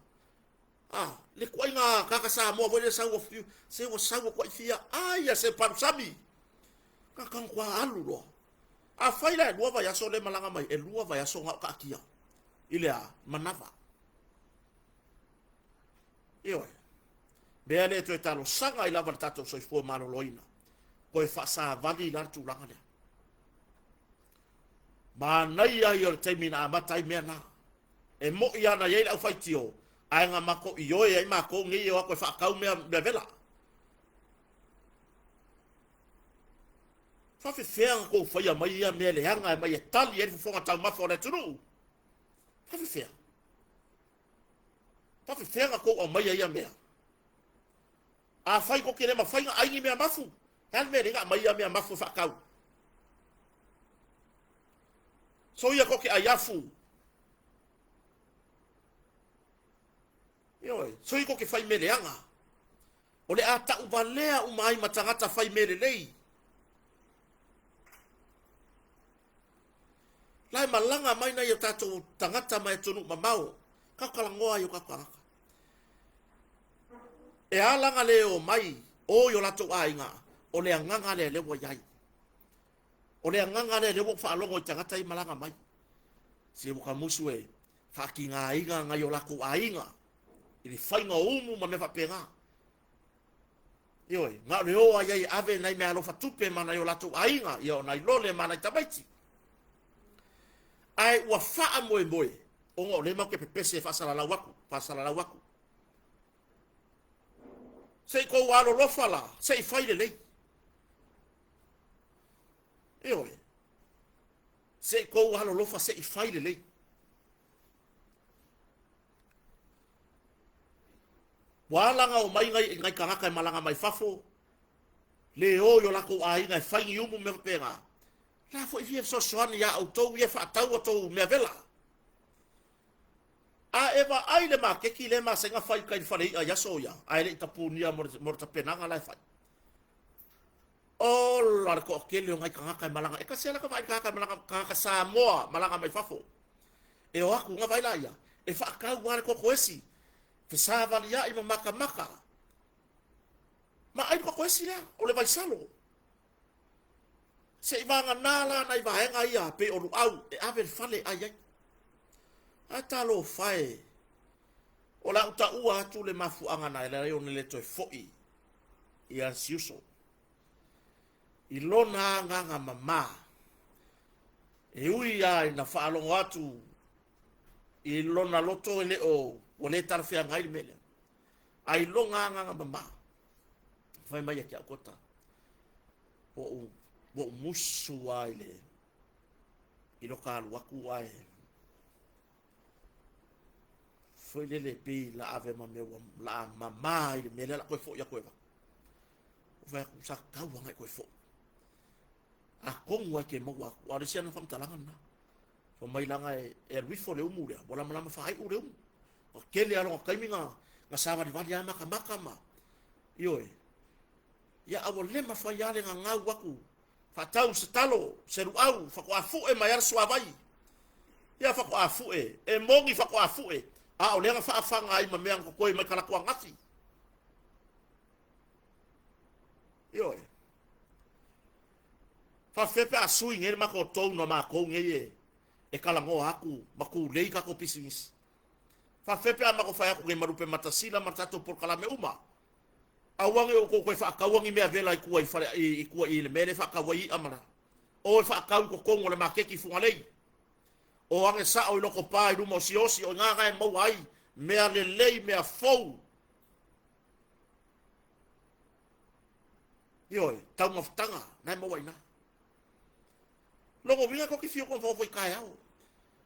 a le ituaiga tagata Samoa foi lea sau ua fiu se ua sau ua fia ai a se palusami na tago atu lava alu loa. Afai la e lua vaiaso lea e malaga mai, e lua vaiaso na o taatia i le a manava. Ioe. Mea lea e toe talosaga ai lava le tatou soifua maloloina, toe faasavali la le tulaga lea. Manaia ia o le taimi na amata ai mea na. E mo'i lava na i ai le aufaitio, ae na matou ioe ai matou nei e o atu e faatau mea, mea vela. Faafefea ona tou faia mai ia mea leaga e mai e tali ai le fofoga taumafa o le atunuu? Faafefea? Faafefea ona tou aumaia ia mea? Afai tou te le mafai ona ai ni mea mafu, e a le mea e leai ona aumai ia mea mafu e faatau? Soia tou te ai afu. Ioe, soia tou te fai mea leaga. O le a ta'uvalea uma ai ma tagata fai mea lelei. La e malaga mai nai o tatou tagata mai atunuu mamao, ka kalagoa ai o ka tagata. E ala ga le o mai o i o latou aiga, o le agaga lea lea ua i ai. O le agaga lea lea ua ou faalogo i tagata i malaga mai. Se ua ka musu e faatigaina nai o latou aiga i le faiga o umu ma mea faapena. Ioe, na o le o ai ai ave nai mea alofa tupe ma nai o latou aiga, ia o nai lole ma nai tamaiti. Ae ua faamoemoe, ona o lea matou te pepese e faasalalau atu, faasalalau atu. Se i tou alolofa la, se i fai lelei. Ioe, se i tou alolofa se i fai lelei. Ua ala na o mai nai, nai tagata e malaga mai fafo, le o i o latou aiga e fai ni umu mea faapena. La foi fia fesoasoani iā outou ia e faatau a outou mea vela. A e vaai le maketi lea e masani ona fai i tai i le fale i'a i aso ia, ae le i tapunia mo le, mo le tapenaga la e fai. Ola le toatele o nai tagata e malaga. E tasi lava la ta vaai i tagata e malaga, tagata Samoa malaga mai fafo. E o atu ona vaai laia, e faatau lava le kokoesi, fesavaliai ma matamata. Ma ai le kokoesi lea, o le vaisalo. Se i vagana la nai vaega ia pei o luau e ave le fale e ai ai. Ae talofa e, o le a ou taua atu le mafuaaga na ala ai ona le toe foi i Siuso i lona agaga mama. E ui lava ina faalogo atu i lona loto e le o ua le talafeagai le mea lea, ae i lona agaga mama, fai mai ia te au Kota, ua ou musu lava i le i loka alu atu ae foi lele pei la ave ma mea ua la mama i le mea lea la toe foi atu e avatu. Ou fai atu, sa tatau lava ona e toe foi. Atonu lava e te maua atu. A o le isi ana faamatalaga lena. Fai mai leaga e, e alu ifo le umu lea, ua lamalama faaiu le umu. Ua tele lava lona taimi na, na savalivali lava matamata ma, ioe. Ia, a ua le mafai lava le gagau atu, faatau se talo, se luau, faatoa fue mai lava le suavai. Ia faatoa fue, e moni faatoa fue, a o lea na faafaga ai ma mea na totoe mai talaatu ananafi. Ioe. Faafefea pe a sui nei le matou tone o matou nei e, e talanoa atu ma tulei tatou pisinisi. Faafefea pe a matou fai atu nei ma Lupematasila ma tatou polokalame uma. Aua ne i outou toe faataua ni mea vela i tua i fale i tua i le mea lea e faatau ai i'a ma la. O e faatau i totonu o le maketi i Fugalei. O age sao i Lotopa i luma o Siaosi, o i ina na e maua ai mea lelei, mea fou. Ioe, taumafataga na e maua i ina. Lona uiga tou te fiu e i taeao.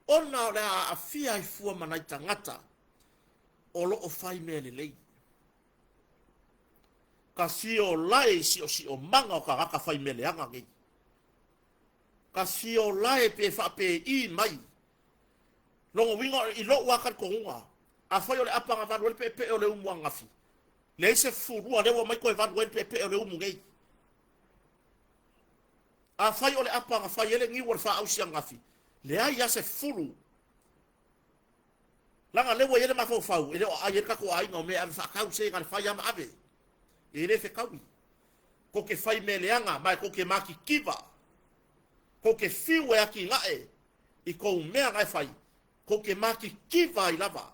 Ona o le a aafia ai fua ma nai tagata o lo o fai mea lelei. Ka fiolae i siosiomaga o tagata fai mea leaga nei. Ka fiolae pe faapei mai. Lona uiga i lou lava talitonuga, afai o le apa na valu ai le peepee o le umu ananafi, leai se fulua lea ua omai toe valu ai le peepee o le umu nei. Afai o le apa na fai ai le niu o le faausi ananafi, leai lava se fulu. Leaga lea ua i ai le mafaufau, e le o aai ai le tatou aiga o mea e ave faatau se na le fai lava ma ave. E le fetaui. Kou te fai mea leaga, ma e kou te matitiva. Kou te fiu e atinae i kou mea na e fai, kou te matitiva ai lava.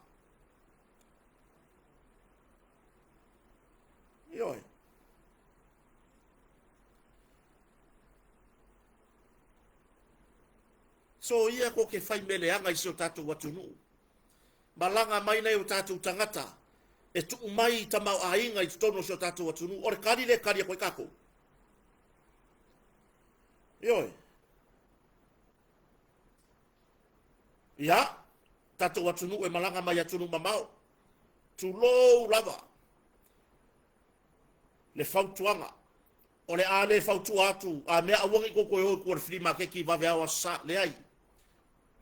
Ioe. Soia kou te fai mea leaga i si o tatou atunuu. Malaga mai nai o tatou tagata e tuu mai i tamaoaiga i totonu o si o tatou atunuu. O le tali lea e tali atu ai tatou. Ioe. Ia, tatou atunuu e malaga mai atunuu mamao. Tulou lava le fautuaga. O le a le fautua atu, a mea aua ne i tou toe o i tua i le flea maketi vaveao Aso Sa. Leai.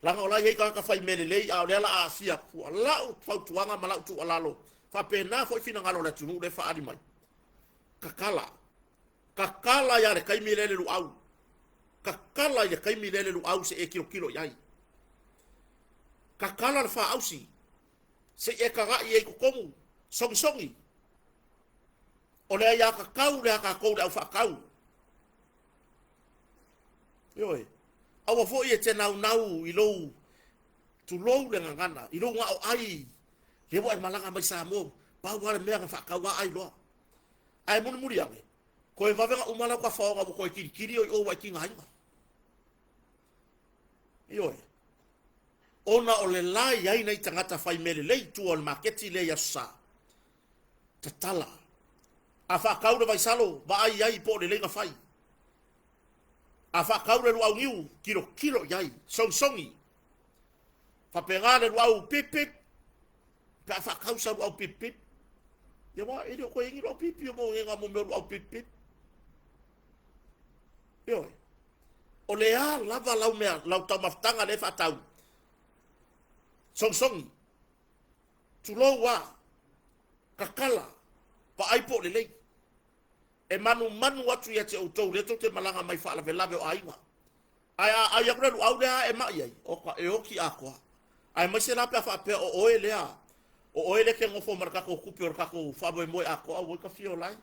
Leaga o la e i ai tagata fai mea lelei, a o lea o le a aafia atu fua. Lau fautuaga ma lau tuualalo, faapena foi finagalo o le atunuu lea e faaali mai. Kakala. Kakala ia le taimi lea le luau. Kakala i le taimi lea le luau se e tilotilo i ai. Kakala le faausi se i e tagai ai i totonu, sogisogi. O le aiatatau lea a tatou le au faatau. Ioe. Aua foi e te naunau i lou, tulou le gagana, i lou gao ai, lea ua e malaga mai Samoa, pau lava le mea na faatau lava ai loa. Ae mulimuli ane, toe vave ona uma lau tafaoga ua toe tilitili oi o ua e tigaina. Ioe. Ona o le la i ai nai tagata fai mea lelei i tua o le maketi lea i Aso Sa. Tatala. A faatau le vaisalo, vaai i ai po o lelei na fai. A faatau le luau niu, tilotilo i ai, sogisogi. Faapena le luau pip pip, pe a faatau sau luau pip pip. Ia wa, e le o koe ni luau pip pip mo ngena mo mea luau pip pip. Ioe. O le a lava lau mea, lau taumafataga lea e faatau. Sogisogi. Tulou a. Kakala. Vaai po o lelei. E manumanu atu ia te outou lea tou te malaga mai faalavelave o aiga. Ae a ai atu le luau lea e mai ai, oka, e oti atoa. Aemaise la pe a faapea o oe lea, o oe lea e te nofo ma le tatou tupe o le tatou faamoemoe atoa, auoi ka fia ola ai.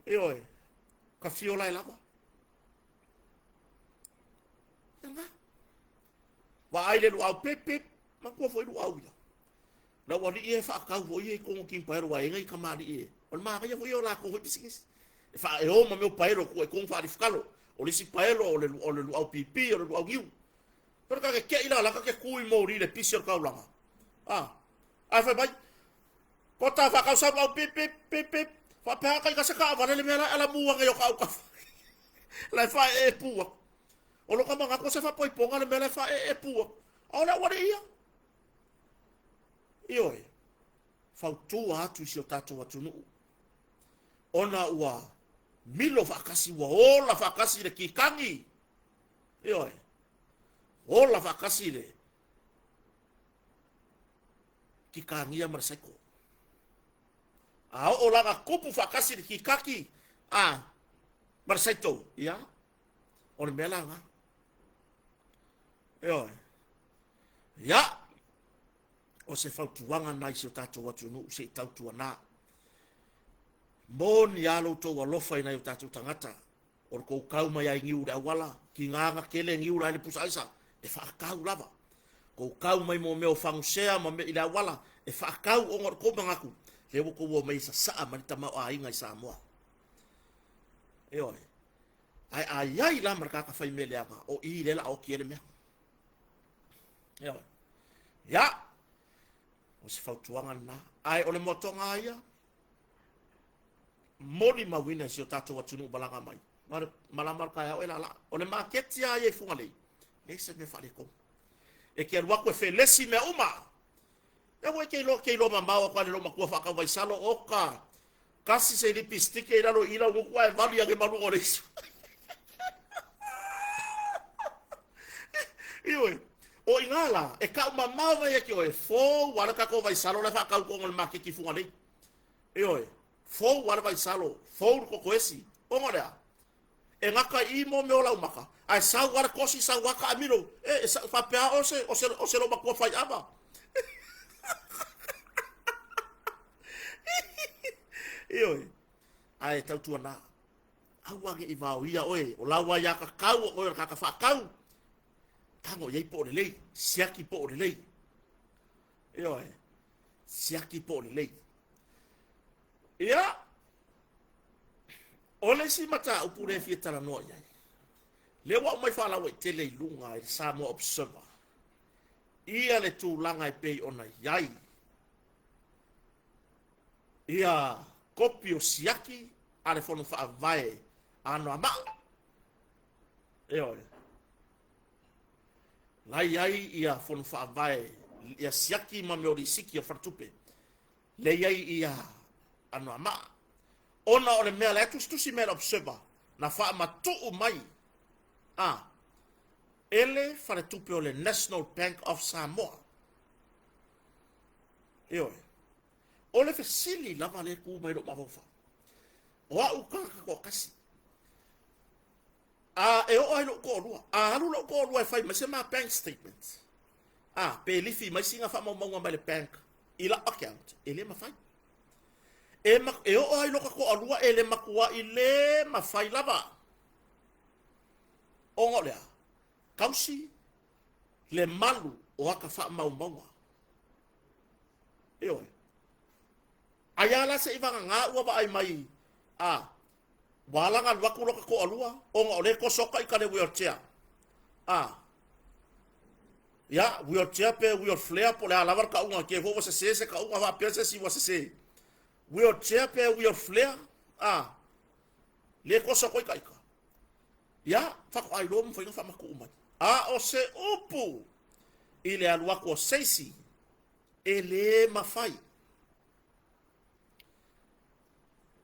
Ioe, ka fia ola ai lava. Ia na. Vaai le luau pip pip, matua foi luau ia. Le aualii e faatau foi ia i totonu o king paelo aua e i ai nai tamalii e, o le manaia foi ia o latou foi pisinisi. E faa, e o ma mea o paelo e tuu ai i totonu faalifukalo. O le isi paelo o le, o le luau pipi, o le luau niu. Pero ta te te'i la la ta te tu i moli i le pisi o le taulaga. A, ae fai mai, ko ta faatau sau luau pip pip, pip pip, faapea kai ka se taavale le mea la e alamu ane i o ka autafa. La e faaee pu atu. O lo ka manatu o se faapoipoga le mea la e faaee pu atu. A o le aualii ia. Ioe, fautua atu i si o tatou atunuu, ona ua milo faatasi, ua ola faatasi le kikagi. Ioe, ola faatasi le kikagia ma le saiko. A oo la na tupu faatasi le kikaki a ma le saito, ia, o le mea la lena. Ioe. Ia, o se fautuaga na i si o tatou atunuu se i tautuana. Moni a lo outou alofa i nai o tatou tagata, o le tou kau mai ai niu i le auala, tiga na tele niu la i le pusa aisa, e faatau lava. Tou kau mai mo mea o fagusea ma mea i le auala, e faatau ona o le tou manatu, lea ua tou omai e sasaa mai le tamaoaiga i Samoa. Ioe. Ae a i ai la ma le tagata fai mea leaga, o i lea la a oti ai le mea. Ioe. Ia, o se fautuaga lena. Ae o le moatoga lava ia, molimauina i si o tatou atunuu malaga mai. Ma le malama o le taeao e laalaa. O le maketi lava ia i Fugalei, leai se mea faaletonu. E te alu atu e felesi mea uma. Ia ua e te iloa, te iloa mamao atu lava i le loomatua faatau vaisalo, oka, Tasi se lipistike i lalo i lau gutu ae vali ane ma luga o le isu. Ioe, o i ngā la, e kau mamao mai e ki oe, fou a le tatou vaisalo la e faatau i totonu o le maketi i Fugalei. Ioe, fou a le vaisalo, fou le kokoesi. Ona o le a? E gata i i mo mea o laumaka, ae sau lava le kosi, sau lava taamilo, e, e sa, faapea o se, o se, o se loomatua faiava. Ioe, ae tautuana, aua ne i vaoia oe, o lau aiatatau o oe o le tagata faatau, tago i ai po o lelei, siaki po o lelei. Ioe, siaki po o lelei. Ia, o le isi mataupu lea e fia talanoa i ai, lea ua aumai faalauaitele i luga i le Samoa Observer, ia le tulaga e pei ona i ai ia kopi o siaki a le Fono Faavae a Anoamaa. Ioe. La i ai ia Fono Faavae, ia siaki ma mea o lisiti o faletupe. Lea i ai ia Anoamaa. Ona o le mea la e tusitusi mai e le Observer, na faamatuu mai a e le faletupe o le National Bank of Samoa. Ioe. O le fesili lava lea e tu mai lou mafaufau. O a'u tagata toatasi. A e oo ai lo'u toalua, a alu lo'u toalua e fai mai se ma bank statement, a pe lifi mai sina faamaumauga mai le bank i la'u account, e le mafai. E, ma, e oo ai lota toalua e le matua'i le mafai lava. Ona o le a? Tausi le malu o ata faamaumauga. Ioe. Ai a la se i vagana ua vaai mai a ua ala ona alu atu lota toalua ona o lea e toso atu ita le wheelchair. A ia, wheelchair pe wheel flare po o le a lava le tauga, te i foi ua sese se tauga faapea se isi ua sese. Wheelchair pe wheel flare, a lea e toso atu ai ita. Ia, faatoa iloa mafai ona faamatuu mai. A o se upu i le alu atu o se isi, e le mafai.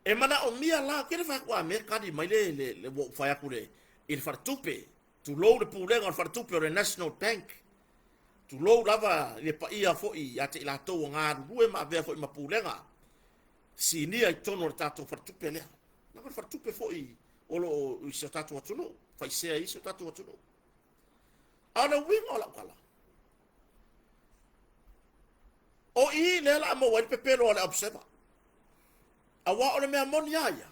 E manaomia la, ou te le fai atu a mea tali mai le, le, le ua ou fai atu le, i le faletupe, tulou le pulega o le faletupe o le National Bank, tulou lava i le paia foi ia te i latou o galulue ma avea foi ma pulega sinia i totonu o le tatou faletupe lea. Leaga o le faletupe foi o lo o i si o tatou atunuu, faisea i si o tatou atunuu. A o le uiga o lau tala, o i lea la a maua ai le pepelo a le observer. Aua o le mea moni a ia,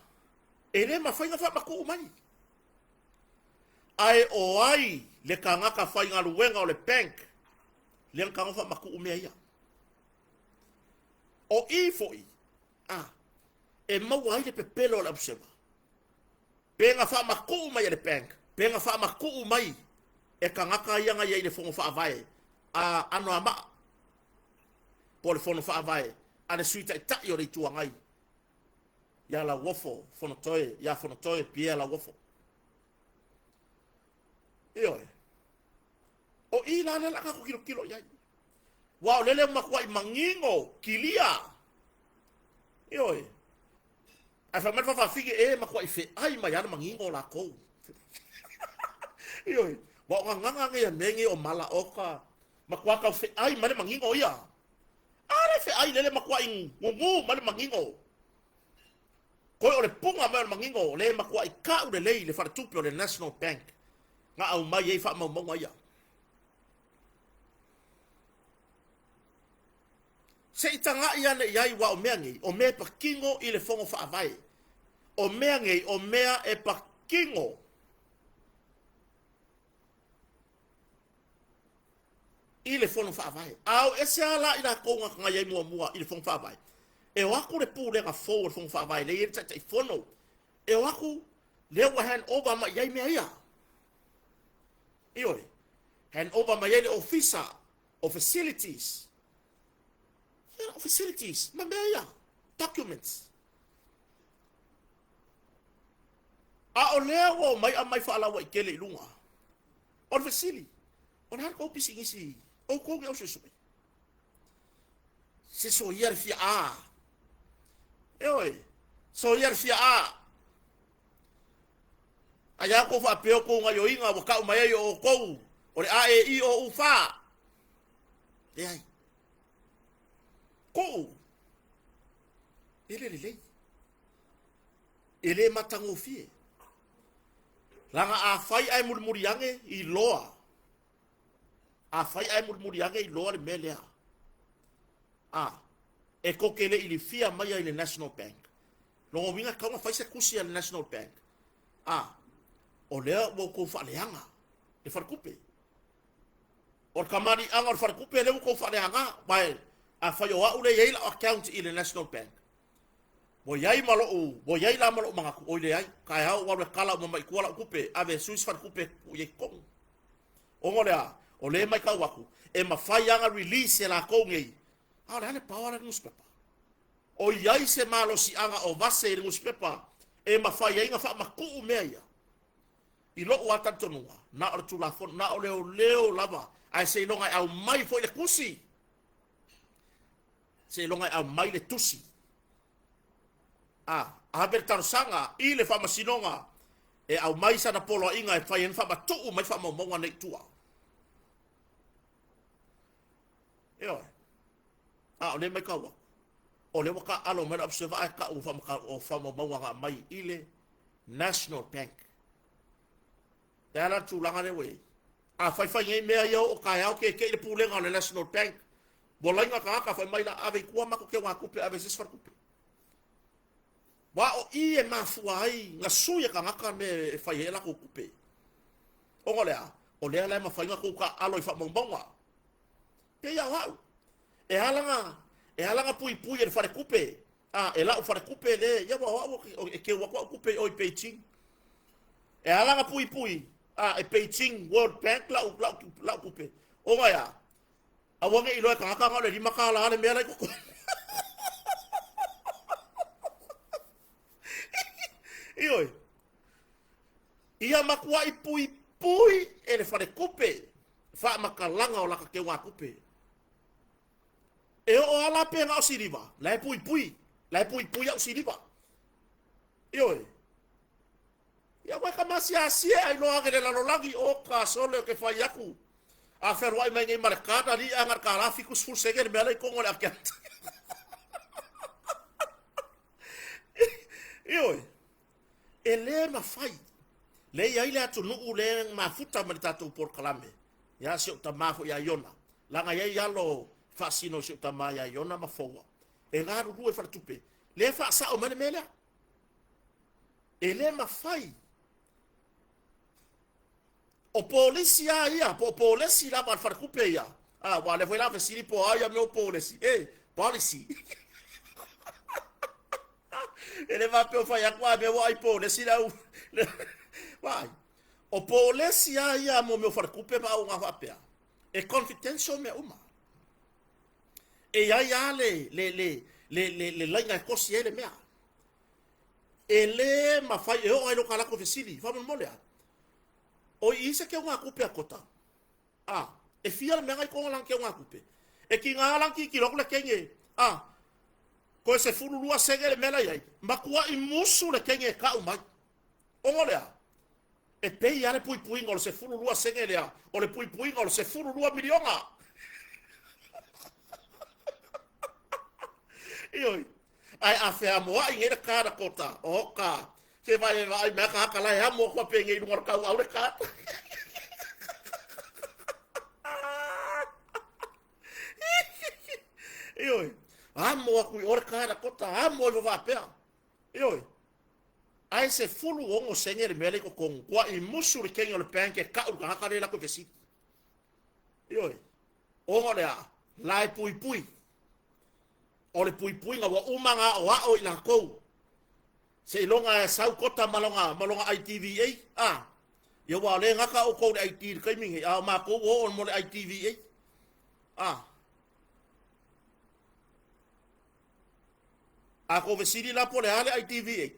e le mafai ona faamatuu mai. Ae o ai le tagata faigaluega o le bank lea na tago faamatuu mea ia. O i foi, a, e maua ai le pepelo a le observer. Pe na faamatuu mai e le bank, pe na faamatuu mai e tagata ia na i ai i le fono faavae a Anoamaa, po o le fono faavae a le Sui Taitai o le Itu Agai ia Lauofo Fonotoe, ia Fonotoe Pierre Lauofo. Ioe. O i la lea o le a tatou tilotilo i ai. Aua o lele ua matuai manino, kilia. Ioe. Ae fai mai le faafafine, e matuai feai mai lava le manino o latou. Ioe. Ua o gagana nei a mea nei o mala oka, matua tau feai mai le manino ia. A le feai lele matuai gugu mai le manino. Koe o le puga mai o le manino o le matuai ka'u lelei le faletupe o le National Bank na aumai ai faamaumauga ia. Se i taga'i ane i ai, aua o mea nei, o mea e patino i le Fono Faavae. O mea nei, o mea e patino i le Fono Faavae. A o ese lava la i latou na tagai ai muamua i le Fono Faavae, e o atu le pulega fou o le Fono Faavae lea e i ai le Taitaifono, e o atu lea ua hand over mai i ai mea ia. Ioe, hand over mai ai le Ofisa o Facilities. Ia, o facilities, ma mea ia, documents. A o lea ua omai aumai faalauaitele i luga. O le fesili, o le a le tou pisinisi, outou ni au suesue? Se soia le fia a. Ioe, soia le fia a. Ai a outou faapea o tou gaioiga ua tau mai ai o outou o le A E I O U F. Leai. Kuu. E le lelei. E le matagofie. Leaga afai ae mulimuli ane iloa. Afai ae mulimuli ane iloa le mea lea. A, e tou te le i lifia maia i le National Bank. Lona uiga e tatau ona fai se tusi a le National Bank. A, o lea ua outou faaleaga le faletupe. O le kamaliʻaga o le faletupe lea ua outou faaleaga, aua afai o au lea e i ai lau account i le National Bank, ua i ai ma lo'u, ua i ai la ma lo'u manatu, oi leai, taeao ua alu e kala uma mai i tua la'u tupe, ave e sui se faletupe e tuu i ai i totonu. Ona o le a? O lea e matau atu, e mafai lava ona release e latou nei, a o le a le power la i le nusipepa? O i ai se malosiaga o vase i le nusipepa e mafai ai ona faamatuu mea ia? I lo'u lava talitonuga, na o le Tulafono, na o leoleo lava, ae seiloga e aumai foi le tusi, seiloga e aumai le tusi, a ave le talosaga i le Faamasinoga e aumai sana poloaiga e fai ai ona faamatuu mai faamaumauga nei i tua. Ioe. A o lea e matau atu. O lea ua taaalo mai le Observer ae tau o faamaumauga na aumai i le National Bank. E a la le tulaga lea ua i ai? A faifai nei mea ia oo taeao keke'i le pulega o le National Bank, ua laina tagata fai mai la ave i tua matou teugatupe ave i se isi faletupe. Aua o i e mafua ai na sui e tagata mea e fai ai a latou tupe. Ona o le a? O lea la e mafai ona tou taaalo i faamaumauga. Pei lava o au. E ala na, e ala na puipui e le faletupe, a, e la'u faletupe le, ia aua o au e keu atu a'u tupe i o i Beijing. E ala na puipui, a, e Beijing World Bank la'u, la'u, la'u tupe. Ona e a? Aua ne i iloa e tagata na o le $5 le mea la i totonu. Ioe. Ia matuai puipui e le faletupe faamatalaga o lata teugatupe. E oo lava la pe na o siliva, la e puipui, la e puipui au siliva. Ioe. Ia ua ka masiasia ai loa ane le lalolagi o ka sole o ke fai aku. A fealuai mai nei ma le card ali a ngar kala 70 sene le mea la i kongo le akiata. Ioe. E le mafai. Lea e i ai le atunuu lea e mafuta ma le tatou polokalame, ia si ou tama foi ia Iona, leaga e i ai alo faasino i si ou tama ia Iona ma Foua, e galulue i faletupe, lea e faasao mai le mea lea. E le mafai. O polisi a ia, po o polesi lava a le faletupe ia. A, aua o lea foi la fesili po o a ia mea o polesi. E, policy. E le faapea o fai atu a mea ua ai polesi le au. Vaai. O polesi a ia mo mea o faletupe ma auga faapea. E confidential mea uma. E i ai lava le, le, le, le, le, le laina e kosi ai le mea. E le mafai e oo ai lo ka latou fesili. Faamolemole a. O i se keugatupe a Kota. A, e fia le mea na i kona lana keugatupe. E kiga lana tilotilo atu le kenge, a, koe 12 sene le mea la i ai, matuai musu le kenge e ka'u mai. Ona o le a? E pei lava le puipuiga o le 12 sene lea, o le puipuiga o le 12 miliona. Ioe. Ae a feamoa'i nei le card a Kota, oka, se vaai e vaai mai a tagata la e amo atu a penei i luga o le tauau le card. Ioe, amo atu i o le card a Kota, amo ifo faapea. Ioe, ae 16 sene le mea lea i totonu, ua i musu le kenge o le bank e ka'u le tagata lea e alu atu e fesili. Ioe, ona o le a? La e puipui. O le puipuiga ua uma ona aoao i latou. Seiloga e sau Kota ma lona, ma lona IDVA, a. Ia aua o lea e gata outou i le ID i le taimi nei, a o matou ua oo mo le IDVA. A. A tou fesili la po o le a le IDVA,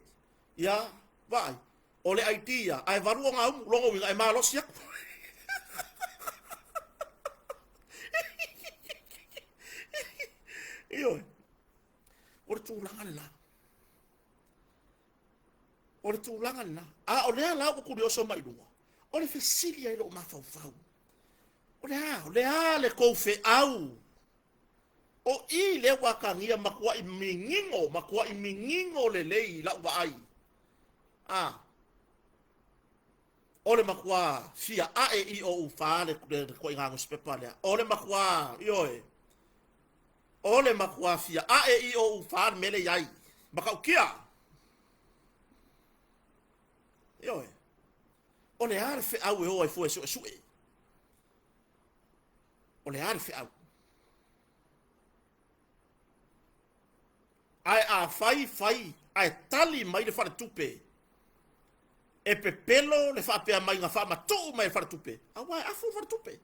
ia, vaai, o le ID ia, ae valu ona umu, lona uiga e malosi atu. Ioe. O le tulaga lena. O le tulaga lena. A o lea la ua tulioso mai luga, o le fesili ai lou mafaufau. O le a? O le a le tou feau? O i lea ua atagia matuai migino, matuai migino lelei i lau vaai. A, o le matua fia ae i o u fa le ituaiga nusipepa lea. O le matua, ioe, o le matua fia ae i o u fa le mea lea i ai. Matautia. Ioe. O le a le feau e o ai fua e suesue? O le a le feau? Ae afai fai ae tali mai le faletupe, e pepelo le faapea mai na faamatuu mai e le faletupe, aua e afu le faletupe.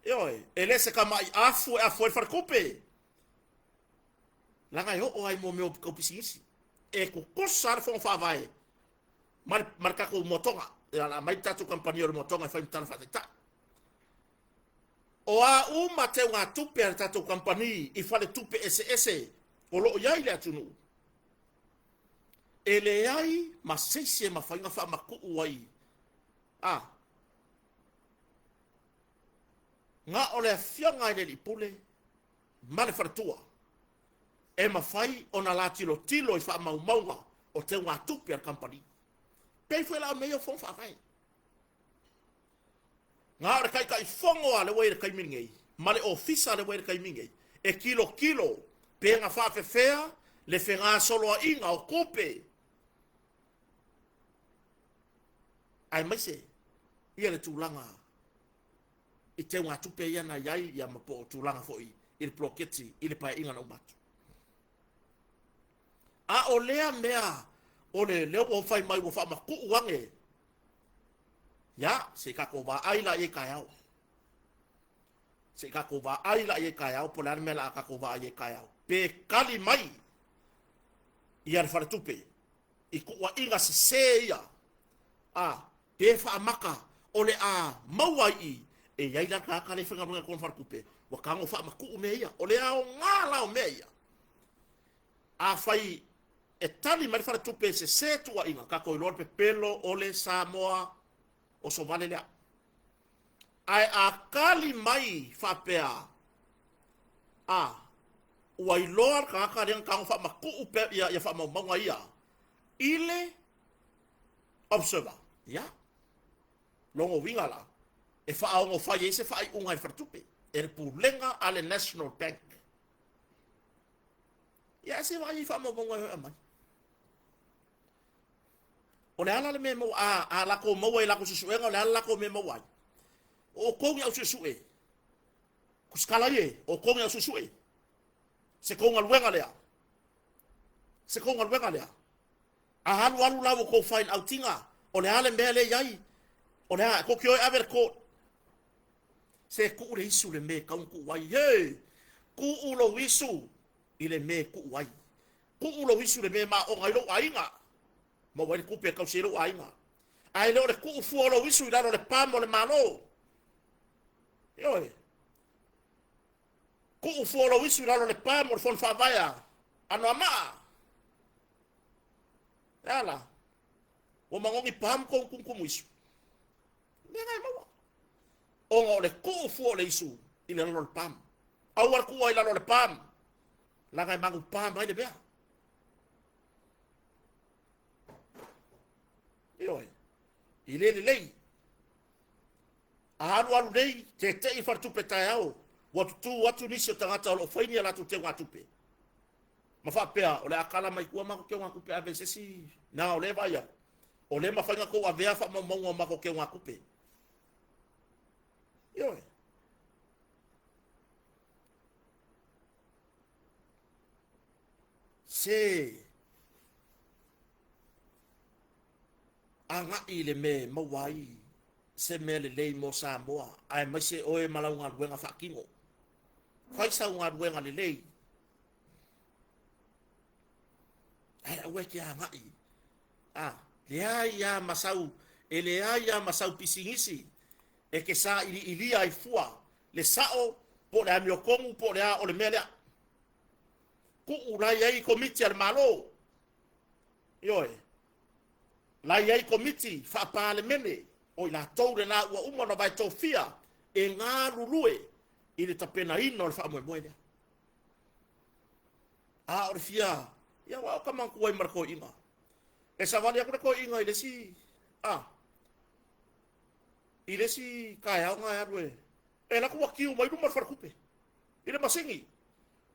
Ioe, e le se tama'i afu e afu ai le faletupe. Leaga e oo ai mo mea o tau pisinisi. E tutusa le fono faavae ma le, ma le tatou motoga. E ala mai le tatou kamupani o le motoga e fai ma tala faataitai. O a uma teugatupe a le tatou kamupani i faletupe eseese o lo o i ai i le atunuu, e leai ma se isi e mafai ona faamatuu ai a na o le afioga i le Alii Pule ma le faletua. e mafai ona la tilotilo i faamaumauga o teugatupe a le kamupani. Pei foi la o mea ia o fono faavae. Na o le Taitaifono lava lea ua i ai i le taimi lenei ma le Ofisa lea ua i ai i le taimi lenei e tilotilo pe na faafefea le fegasoloaiga o tupe aemaise ia le tulaga i teugatupe ia na i ai ia ma po o tulaga foi i le poloketi i le paeaiga na uma atu. A o lea mea o le lea ua fai mai ua faamatuu ane, ia, se i tatou vaai la i ai taeao. Se i tatou vaai la i ai taeao po o le a le mea o le a tatou vaai ai taeao. Pe tali mai ia le faletupe i tuuaiga sese ia, a pe faamata o le a maua i i e i ai la le tagata lea e faigaluega i totonu o le faletupe ua tago faamatuu mea ia. O le aoga la o mea ia, afai e tali mai le faletupe e sese tuuaiga, tatou iloa le pepelo o le Samoa osovale lea. Ae a tali mai faapea, a, ua iloa le tagata lea na tago faamatuu pe, ia, ia faamaumauga ia i le observer, ia, lona uiga la, e faaono fai ai se faaiuga e le faletupe, e le pulega a le National Bank. Ia, ae se vaai i faamaumauga e aumai. O le ala le mea maua, a, a latou maua i latou suesuega, o le ala latou mea maua ai. O outou ni au suesue, kusikala ie, o outou ni au suesue. Se kou galuega lea. Se kou galuega lea. A alu alu la ua tou find out ina, o le a le mea lea e i ai, o le a, tou te o e ave le court. Se tuu le isu le mea e tatau ona tuu ai. He! Tuu lou isu i le mea e tuu ai. Tuu lou isu i le mea e maoga ai lou aiga. Maua ai le tupe e tausi ai lou aiga. Ae le o le tuu fua o lou isu i lalo o le palm o le Malo. Ioe. Tuu fua o lou isu i lalo o le palm o le Fono Faavae a Anoamaa. E a la? Ua manogi palm kou tumutumu isu. Mea na e maua. Ona o le tuu fua o le isu i le lalo o le palm. Aua le tuua i lalo o le palm. Leaga e manupa mai le mea. Ioe. I le lelei. A alu alu nei, tete'i faletupe taeao, ua tutū atu nisi o tagata o lo o fai ni a latou teugatupe. Ma faapea, o le a tala mai tua matou teugatupe ave i se isi, na o lea e vaai atu, o lea e mafai ona tou avea faamaumauga o matou teugatupe. Ioe. Se agai i le mea e maua ai se mea lelei mo Samoa, aemaise oe ma lau galuega faatino. Fai sau galuega lelei. Ae aua e te agai. A, leai lava ma sau, e leai lava ma sau pisinisi e te sailiilia ai fua le sao po o le amiotonu po o le a o le mea lea. Tuu la i ai komiti a le Malo. Ioe. La i ai komiti faa-Palemene o i latou lena ua uma ona vaetofia e galulue i le tapenaina o le faamoemoe lea. A o le fia, ia aua o ka manatua ai ma le toeaina. E savali atu le toeaina i le isi, a, i le isi taeao na e alu e, e alu atu ua kiu mai luma o le faletupe, i le masini.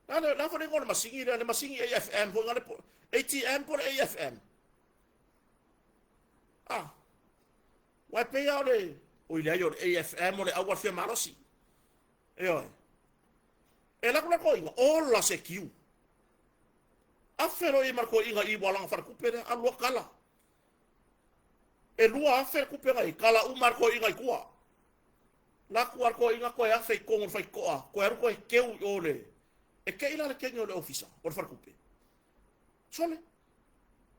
La le, la foi le igoa o le masini lea, le masini AFM foi na le, ATM po o le AFM. A, ua e pei lava o le, oi leai o le AFM o le auala fia malosi. Ioe. E alu atu la le toeaina, ola se kiu. Afe loa i ma le toeaina i ua lana faletupe lea, alu loa tala. E 2,000 le tupe na i ai, tala uma lava le toeaina i tua. Laku lava le toeaina toe afe i totonu o le faitotoa, toe alu toe teu i o le... E te i la le kegi o le ofisa, o le faletupe. Sole,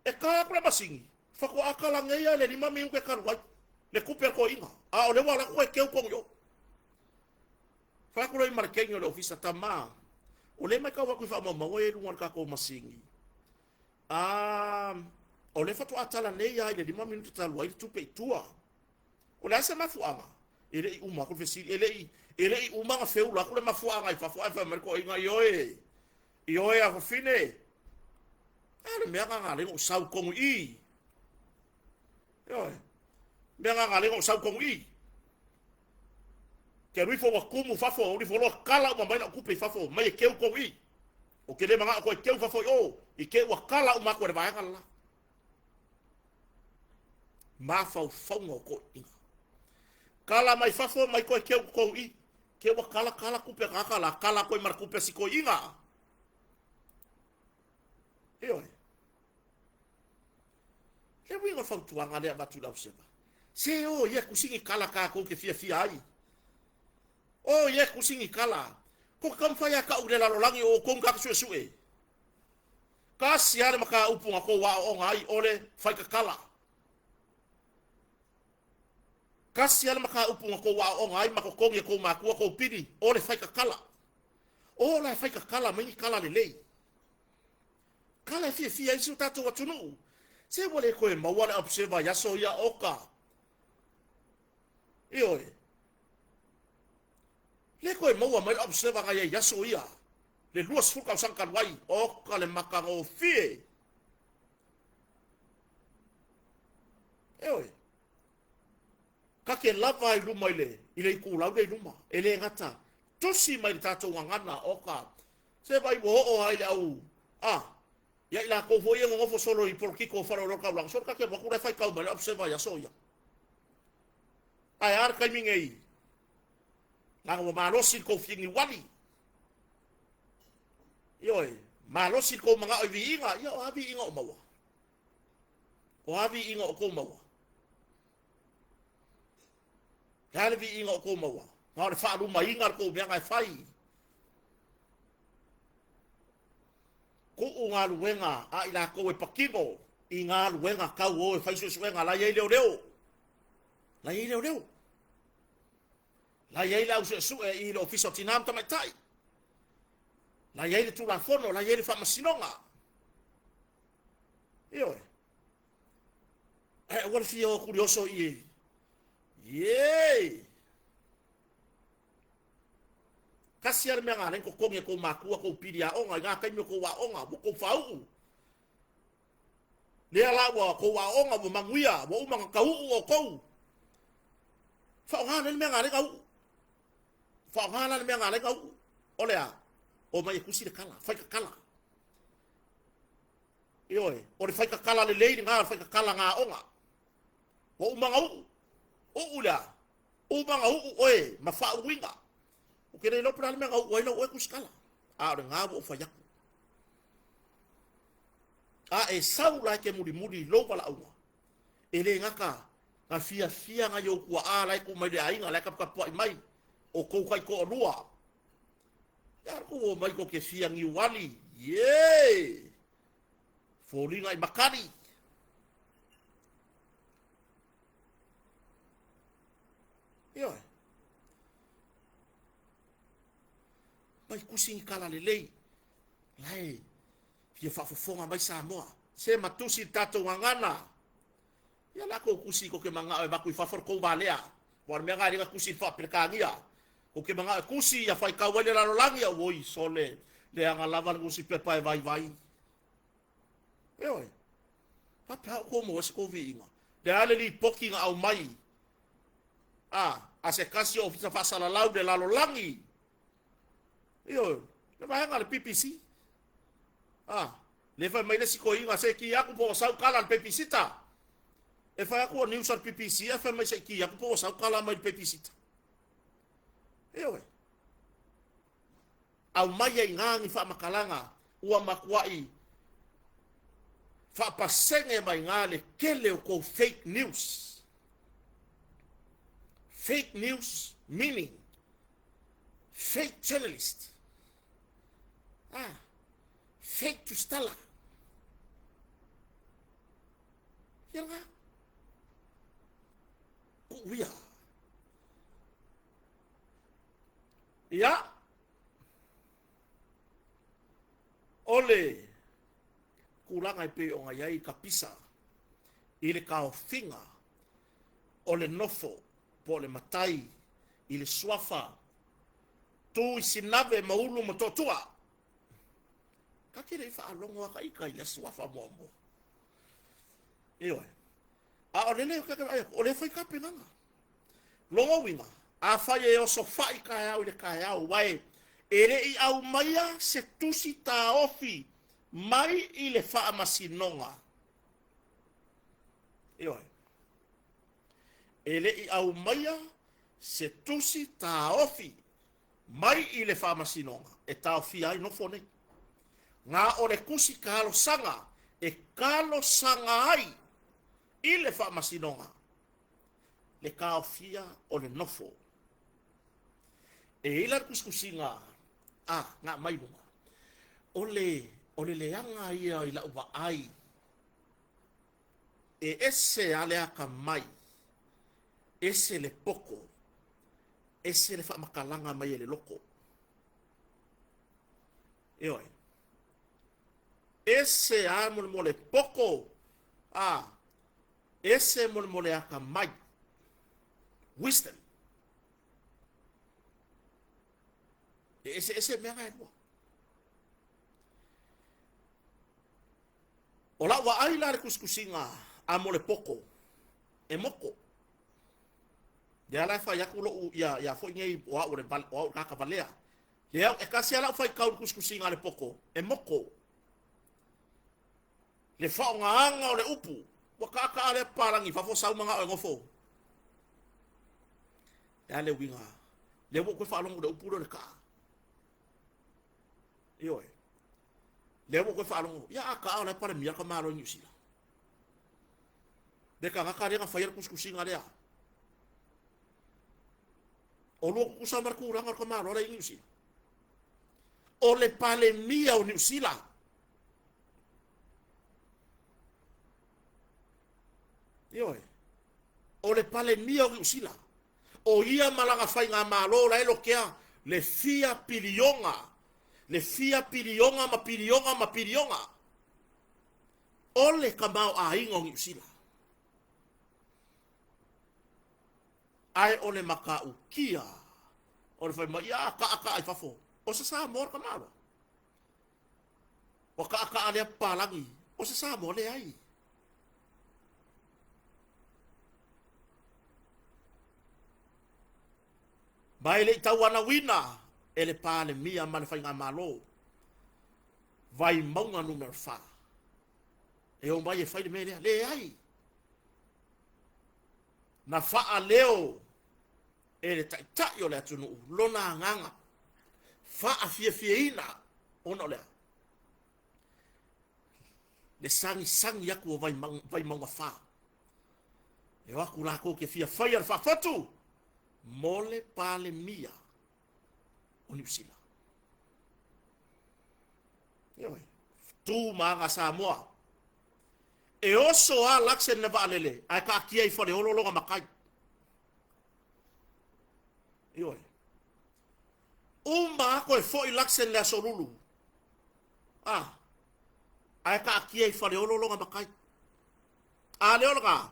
e ta atu le masini, faatoa tala nei lava i le 5 minute talu ai le tupe a le toeaina, a o lea ua alu atu toe teu totonu i o. Fai atu loa i ma le kegi o le ofisa, tama, o lea e matau atu i faamaumauga ia i luga o le tatou masini, a o lea faatoa tala nei lava i le 5 minute talu ai le tupe i tua. O le a se mafuaaga? E le i uma atu le fesili, e le i uma ona feula atu le mafuaaga i fafo ae fai mai le toeaina, ioe. I oe a fafine, a le mea nga le sau kongu i. Ioe. Mea nga le sau kongu i. Ke alu ifo ua kumu fafo, alu ifo loa kala uma mai lau tupe i fafo, mai e keu kou i. Ou te le manao koe keu fafo i o, i te i ua kala uma atu e le vaega le la. Mafaufauga o toeaiina. Kala mai fafo mai toe keu kou i. Te ua kala kala tupe a tagata la, kala atu ai ma le tupe a si toeaina. Ioe. Le uiga o le fautuaga lea avatu i lau seva. Se o ia tusi ni kala tatou te fiafia ai. O ia tusi ni kala. Ko te taumafai lava tau i le lalolagi o outou ni tagata suesue. Tasi lava le mataupu na tou aooga ai o le faikatala. Tasi lava le mataupu na tou aooga ai ma totogi e tou matua tou pili o le faikatala. O la e faikatala mai ni kala lelei. Kala e fiafia ai si o tatou atunuu. Se ua le toe maua le observer i aso ia, oka. Ioe. Le toe maua mai le observer na i ai i aso ia. Le 20 tausaga talu ai, oka le matagofie. Ioe. Ta te lava i luma i le, i le itulau lea i luma. E le gata, tusi mai le tatou gagana, oka, se vai ua oo lava i le au, a, ia i latou foi ia e nonofo solo i polokiko o faleoloa taulaga, solo ta te alu atu la e faitau mai le observer i aso ia. Ae a le taimi nei? Leaga ua malosi le tou finiuali. Ioe, malosi le tou manao i viiga, ia o a viiga o maua? O a viiga o tou maua? Le a le viiga o tou maua? Na o le faalumaina le tou mea na e fai. Tuu galuega a i latou e patino i galuega tau o e fai suesuega la e i ai leoleo. La e i ai leoleo. La e i ai le au suesue i le Ofisa o Tina ma Tamaitai. La e i ai le Tulafono, la e i ai le Faamasinoga. Ioe. Ae aua le fia o atu i le oso i e. Ie! Tasi lava le mea na ala ai ona totogi e tou matua tou pili aoga i na taimi o tou aoga, ua tou faauu. Lea la ua tou aoga ua manuia, ua uma ona tauuu outou. Faaaoga lea le mea na ala ai ona uu. Faaaoga la le mea na ala ai ona uu. O le a? Omai e tusi le tala, fai tatala. Ioe, o le faitatala lelei lena, o le faitatala na aoga. Ua uma ona uu. Uu le a? Uma ona uu oe ma faauuina. Ou te le iloa po o le a le mea na uu ai lau oe tusitala. A o lena ua ou fai atu. A e sau la e te mulimuli i lou valaauga, e le gata na fiafia nai ou tuaa la e tuu mai le aiga, la e taputapuai mai, o tou taitoalua. Ia tou o mai tou te fia niuali, ie! Foliga i makani. Ioe. Mai tusi ni tala lelei. La e fia faafofoga mai Samoa. Se ma tusi le tatou gagana. Ia la kou tusi kou te manao e avatu i fafo le kou valea. Aua o le mea lena e le na tusi i le faa-Peretania. Kou te manao e tusi ia faitau ai le lalolagi, auoi sole, leaga lava le nusipepa e vaivai. Ioe. Faapea outou maua ai se tou viiga. Le a le lipoti na aumai a, a se tasi o Ofisa Faasalalau i le lalolagi. Ioe, le vaega a le PPC. A, le fai mai le isi toeaina, se ki atu po ua sau tala a le pepisita. E fai atu o news a le PPC, ae fai mai se i ki atu po ua sau tala mai le pepisita. Ioe. Aumai ai i ni faamatalaga ua matuai faapasene mai ina le tele o tou fake news. Fake news meaning fake journalist. Ah, fake tusitala. Ia lena. Tuu ia. Ia, o le tulaga e pei ona i ai ka pisa i le taofiga o le nofo po o le matai i le suafa tu i Sinave ma Ulu ma Toatua. Ka te le i faalogo a ka ika i le suafa muamua. Ioe. A o lele o le fai tapenaga. Lona uiga, afai e osofai taeao i le taeao, aua e le i aumaia se tusi taofi mai i le faamasinoga. Ioe. E le i aumaia se tusi taofi mai i le faamasinoga e taofia ai nofo nei. Na o le tusi talosaga e talosaga ai i le faamasinoga le taofia o le nofo. E i ai la le tusitusiga a na aumai i luga, o le, o le leaga ia i lau vaai, e ese lava le atamai, ese le poto, ese le faamatalaga mai e le loto. Ioe. Ese lava mo le poto, a, ese mo le atamai. Wisdom. E eseese mea na e lua. O lau vaai la i le tusitusiga a mo le poto, e moko. Lea la e fai atu lou, ia, ia foi nei, o au o le, o au o le tagata valea. Lea, e tasi lava lau faitau i le tusitusiga a le poto, e moko. Le faaaogaina o le upu, ua taataa lea papalagi i fafo sau manao e nofo. Le a le uiga? Lea ua ou toe faalogo i le upu lea o le taa. Ioe. Lea ua ou toe faalogo, ia a taa o la e palemia le tamaloa i Niu Sila. Le tagata lea na faia le tusitusiga lea. O lua tutusa ma le tulaga o le tamaloa la i Niu Sila. O le palemia o Niu Sila. Ioe. O le Palemia o Niu Sila. O ia ma lana faigamalo la e lokea le fia piliona, le fia piliona ma piliona ma piliona. O le tamaoaiga o Niu Sila. Ae o le matautia o le fai mai, ia kaa kaa i fafo. O se Samoa le tamaloa. Ua kaakaa lea papalagi, o se Samoa, leai. Ma e le i tauanauina e le Palemia ma le Faigamalo Vaimauga Nu.4 e omai e fai le mea lea. Leai. Na faaleo e le Taitai o le atunuu lona agaga faafiafiaina ona o le a? Le sagisagi atu o Vaimauga 4. E o atu latou te fia faia le faafotu mo le Palemia o Niu Sila. Ioe, tu ma aga Samoa. E oso a Luxon le vaalele ae taatia i Faleolo lona matai. Ioe. Uma a toe foi Luxon le aso Lulu. Ah. Ae taatia i Faleolo lona matai. A lea o lena,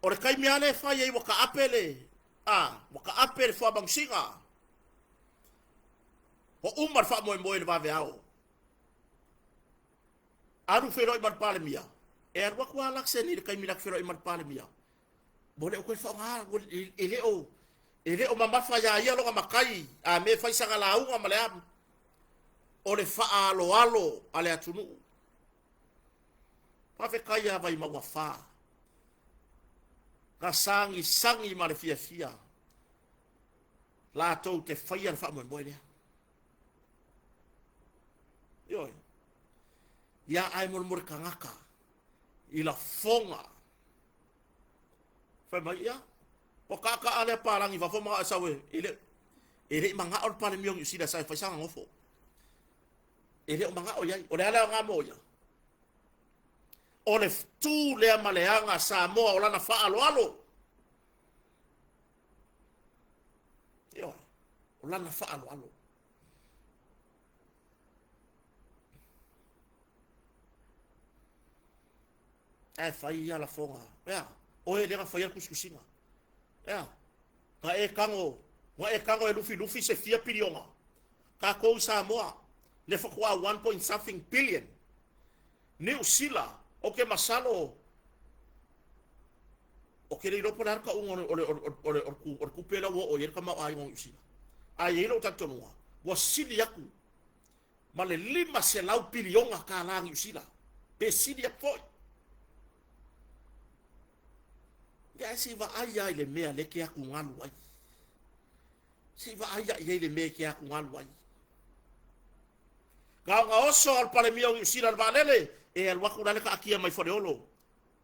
o le taimi lava lea e fai ai ua taape le, a, ua taape le fuamanusiga. Ua uma le faamoemoe i le vaveao. Alu feiloai ma le Palemia, e alu atu lava Luxon i le taimi na te feiloai ma le Palemia. Ua le o toe faaaoga, e le o, e le o mamafa iā ia lona matai, a mea e fai sana lauga ma le a, o le faaaloalo a le atunuu. Faafetai ia Vaimauga 4, na sagisagi ma le fiafia latou te faia le faamoemoe lea. Ioe. Ia ae molemole tagata i lafoga. Fai mai, ia, ua kaakaa lea palagi i fafo ma sau e, e le, e le i manao le Palemia o Niu Sila sa e fai sana nofo. E le o manao i ai. O le a le aoga mo ia? O le tu lea ma le aga Samoa o lana faaaloalo. Ioe, o lana faaaloalo. Ae fai ia lafoga. Ea, oe lea na faia le tusitusiga. Ea, na e tago, na e tago e lufilufi se fia piliona. Tatou i Samoa, Le faatoa 1 point something billion. Niu Sila, ou te masalo ou te le iloa po o le a le tauga o le, o le, o le, o le tupe lea ua oo i ai le tamaoaiga o Niu Sila. Ae i ai lou talitonuga, ua sili atu ma le 500 piliona tala Niu Sila, pe sili atu foi. Ia ae se i vaai lava i le mea lea e te atugalu ai. Se i vaai lava i ai le mea e te atugalu ai. Na ona oso lava o le Palemia o Niu Sila i le vaalele, e alu atu la le taatia mai Faleolo,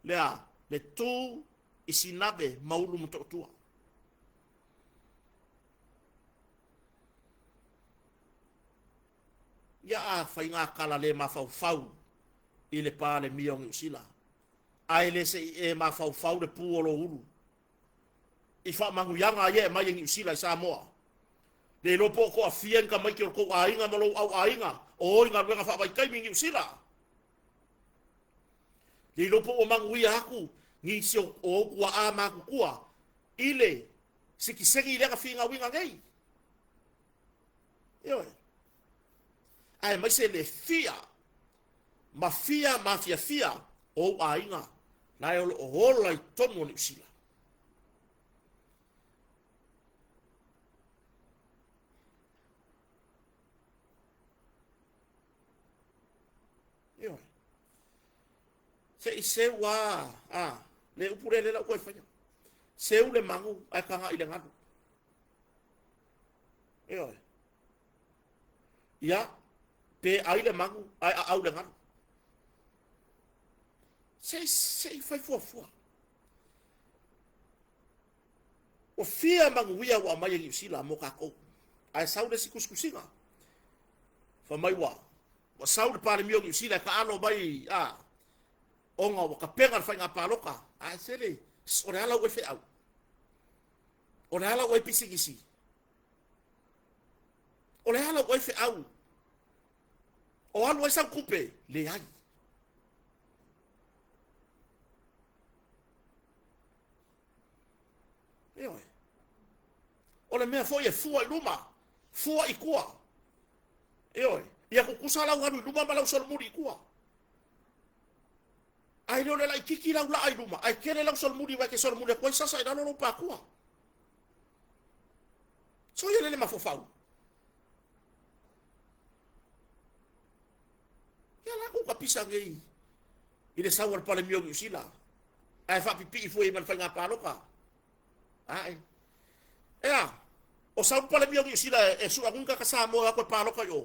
lea, le tu i Sinave ma Ulu Motootua. Ia a faiga tala le mafaufau i le Palemia o Niu Sila, ae le se i e mafaufau le pu o lou ulu i faamanuiaga ia e aumai e Niu Sila i Samoa. Le iloa po o toafia ni tamaiti o le tou aiga ma lou auaiga o o i galuega faavaitaimi i Niu Sila. Le iloa po ua manuia atu nisi o ou tuaa matutua i le sitiseni lea na finauina nei. Ioe. Aemaise le fia ma fia mafiafia o ou aiga la e o lo o ola i totonu o Niu Sila. Ioe. Se i seu a, a, le upu lea lea lau toe faia. Seu le manu ae tagai i le galu. Ioe. Ia, pe ai le manu ae aau le galu. Se i, se i fai fuafua. Ua fia manuia ua aumai e Niu Sila mo tatou. Ae sau le isi tusitusiga. Fai mai ua, ua sau le Palemia o Niu Sila e taalo mai a, ona ua tapena le faiga palota. Ae sele, o le a lau feau? O le a lau ai pisinisi? O le a lau ai feau? O alu ai sau tupe? Leai. Ioe. O le mea foi e fua i luma, fua i tua. Ioe. Ia tutusa lau alu i luma ma lau solomuli i tua. Ae le o le laititi lau laa i luma, ae tele lau solomuli aua e te solomuli atu ai sasa i lalo lou pakua. Soia lele mafaufau. Ia la kou kapisa nei i le sau a le Palemia o Niu Sila, ae faapipii foi ma le faiga palota. Ae. Ea, o sau le Palemia o Niu Sila e sue atu ni tagata Samoa e o atu e palota i o.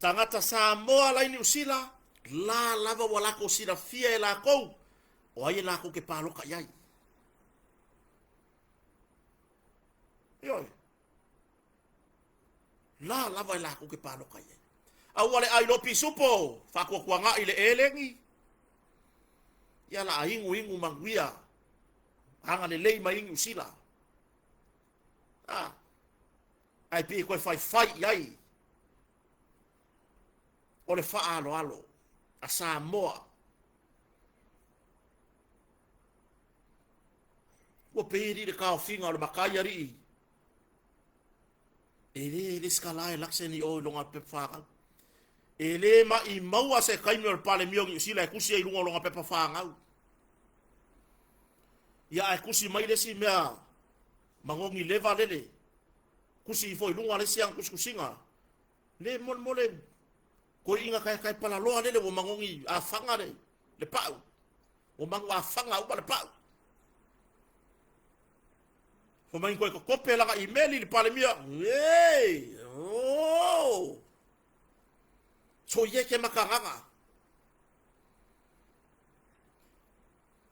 Tagata Samoa la i Niu Sila, la lava ua latou silafia e lakou, o ai e lakou te palota i ai. Ioe. La lava e lakou te palota i ai. A ua le ai lo pisupo, faatuatuanai le elegi, ia la a inu inu manuia, agalelei mai i Niu Sila. Ah, ae pei e toe faifai i ai o le faaaloalo a Samoa. Ua pei alii le taofiga o le matai alii. E le lesitala election i o i lona pepa fanau. E le maimau'a se taimi o le Palemia o Niu Sila e tusi ai i luga o lona pepa fanau. Ia ae tusi mai le isi mea magogi leva lele. Tusi ifo i luga le isi ana tusitusiga. Le molemole koi'iga taetae palaloa lele ua magogi afaga le, le pa'u. Ua magu afaga uma le pa'u. Fai mai koe kokope lana imeli i le Palemia. Ei! Oh! Soia ke makagaga.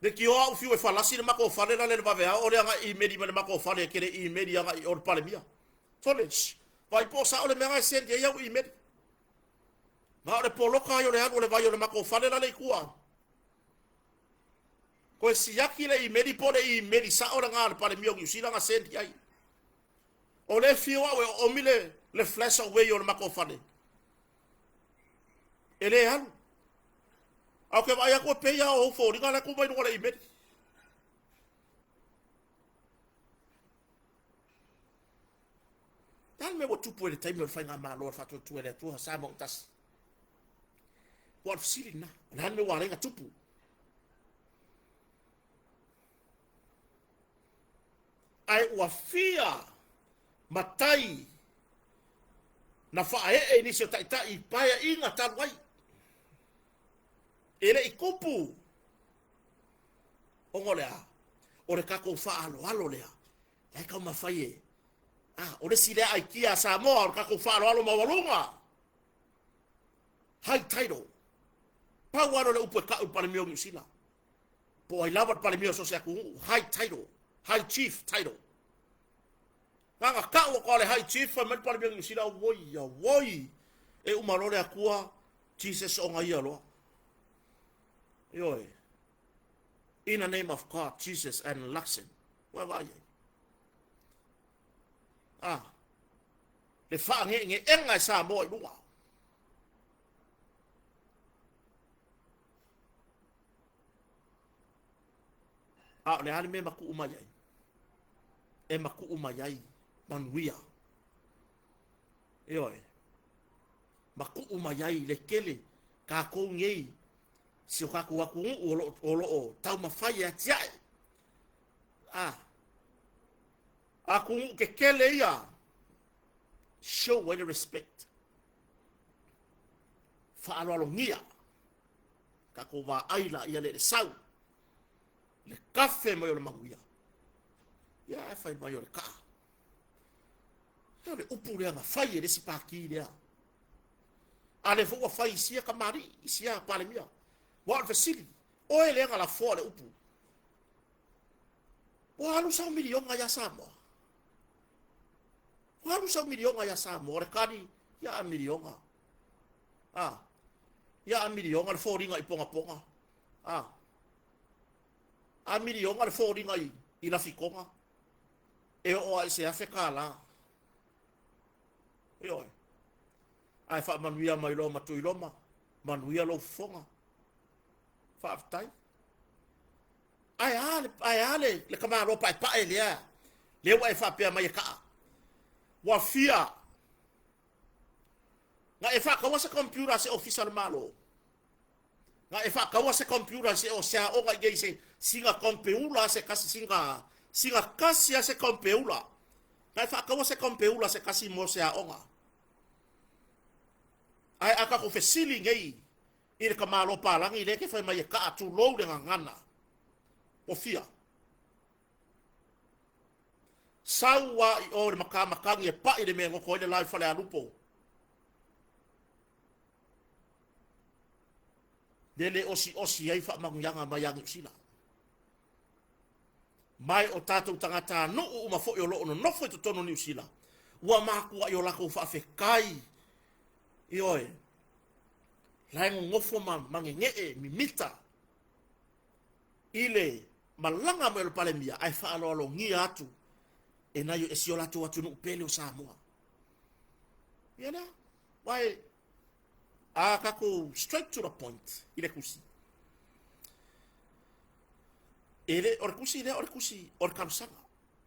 Le tio au fiu e falasi le matou fale la le vaveao o le agai imeli ma le matou fale ke le imeli agai o le Palemia. Sole, shh, vai po o sao le mea na e send ai au imeli. Na o le poloka ai o le alu o le vai o le matou fale la le i tua. Koe siaki le imeli po o le imeli sao lena a le Palemia o Niu Sila na send i ai. O le fiu au e oomi le, le flash away o le matou fale. E le alu. A o ke vaai atu e pei lava o ou foliga la e tu mai luga o le imeli. Le a le mea ua tupu ai i le taimi o le faigamalo a le Faatuatua i le Atua Samoa Autasi? Ua o le fesili lena. O le a le mea ua ala ai ona tupu? Ae ua fia matai na faaee i nisi o taitai i paeaiga talu ai. E le i tupu ona o le a? O le tatou faaaloalo lea la e taumafai e ah, o le isi lea aikia a Samoa o le tatou faaaloalo maualuga. High title. Pau lava lea o le upu e tau i le Palemia o Niu Sila. Po o ai lava le Palemia o so o se atunuu, high title, high chief title. Na ona tau atu lava o le high chief fai mai le Palemia o Niu Sila, auoi, auoi, e uma loa le Atua, Jesus ona ia loa. Ioe. In the name of God, Jesus and Luxon. Ua vaai ai. Ah, le faageegeega e Samoa i luga. A o le a le mea e matuu mai ai? E matuu mai ai manuia. Ioe. Matuu mai ai le tele tatou nei si o tatou atunuu o lo, o lo o taumafai e atiae. Ah, atunuu tetele ia show ai le respect. Faaaloalogia tatou vaai laia le sau le kafe mai o le manuia. Ia ae fai mai o le kaa. Ia o le upu lea na fai e le isi pati lea. A lea foi ua fai i sia kamali'i, i sia Palemia. Ua o le fesili, oe lea na lafoa le upu. Ua alu sau miliona ia Samoa. Ua alu sau miliona ia Samoa, o le tali, ia a miliona. A, ia a miliona le foliga i Pogapoga. A, a miliona le foliga i, i Lafitoga. E oo lava i se $1,000. Ioe. Ae faamanuia mai loa ma Tuiloma, manuia lou fofoga. Faafetai. Ae a le, ae a le, le tamaloa paepae lea, lea ua e faapea mai e kaa. Ua fia na e faataua se computer a se ofisa o le Malo. Na e faataua se computer se o se aoga i nei se sina kompeula se kasi sina sina kasi a se kompeula. Na e faataua se kompeula se kasi mo se aoga. Ae a tatou fesili nei i le tamaloa palagi lea e te fai mai e kaa tulou le gagana. Ua fia? Sau a i o i le matamatagi e pai le mea e goto ai le la i Falealupo. Lea le osiosi ai faamanuiaga mai a Niu Sila. Mai o tatou tagatanuu uma foi o lo o nonofo i totonu o Niu Sila, ua matuai o latou faafetai, ioe, la e nonofo ma, ma gegee mimita i le malaga mai o le Palemia ae faaaloalogia atu e nai e si o latou atunuu pele o Samoa. Ia lea, wae a tatou straight to the point i le tusi. E le, o le tusi lea o le tusi o le talosaga.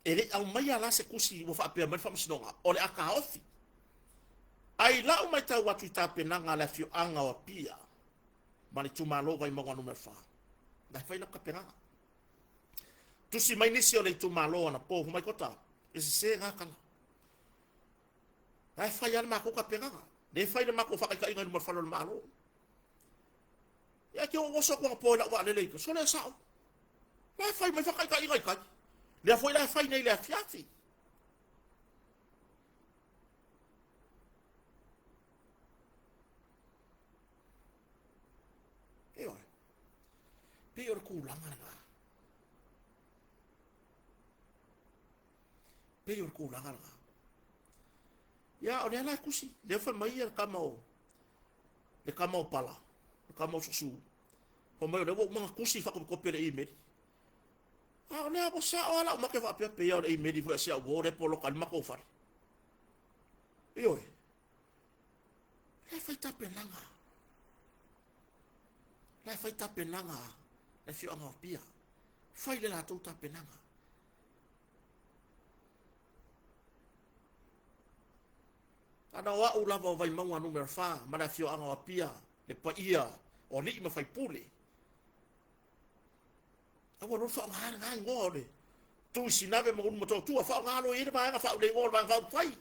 E le aumaia la se tusi ua faapea mai le faamasinoga, o le a taofi. Ae i lau matau atu i tapenaga a le afioaga o Apia ma le itumalo Vaimauga Nu.4, la e fai lau tapenaga. Tusi mai nisi o le itumalo anapo, fai mai Kota, e sese na tala. La e fai lava le matou tapenaga. Le fai le matou faataitaiga i luma o le fale o le Malo. Ia te oo oso atu anapo i lau vaalele i sole e sao. La e fai mai faataitaiga i tai. Lea foi la e fai nei i le afiafi. Ioe. Pei o le tulaga lena. Pei o le tulaga lena. Ia, o lea la e tusi, lea fai mai le tama o le tama o Pala, le tama o Susu. Fai mai o lea ua uma ona tusi faakopikopi o le email. A o lea ua sao lava lau make faapea pei o le email foi a si au uo lea poloka ai le matou fale. Ioe. La e fai tapenaga. La e fai tapenaga le afioaga o Apia. Fai le latou tapenaga. Ana o a'u lava o Vaimauga numera 4 ma le afioaga o Apia, le paia o alii ma faipule. Aua loa le faaaoga lena igoa o le Tuisinave ma Ulumotootua, faaaoga loa i ai le Vaega Faaulaigoa o le Vaega Faaupufai.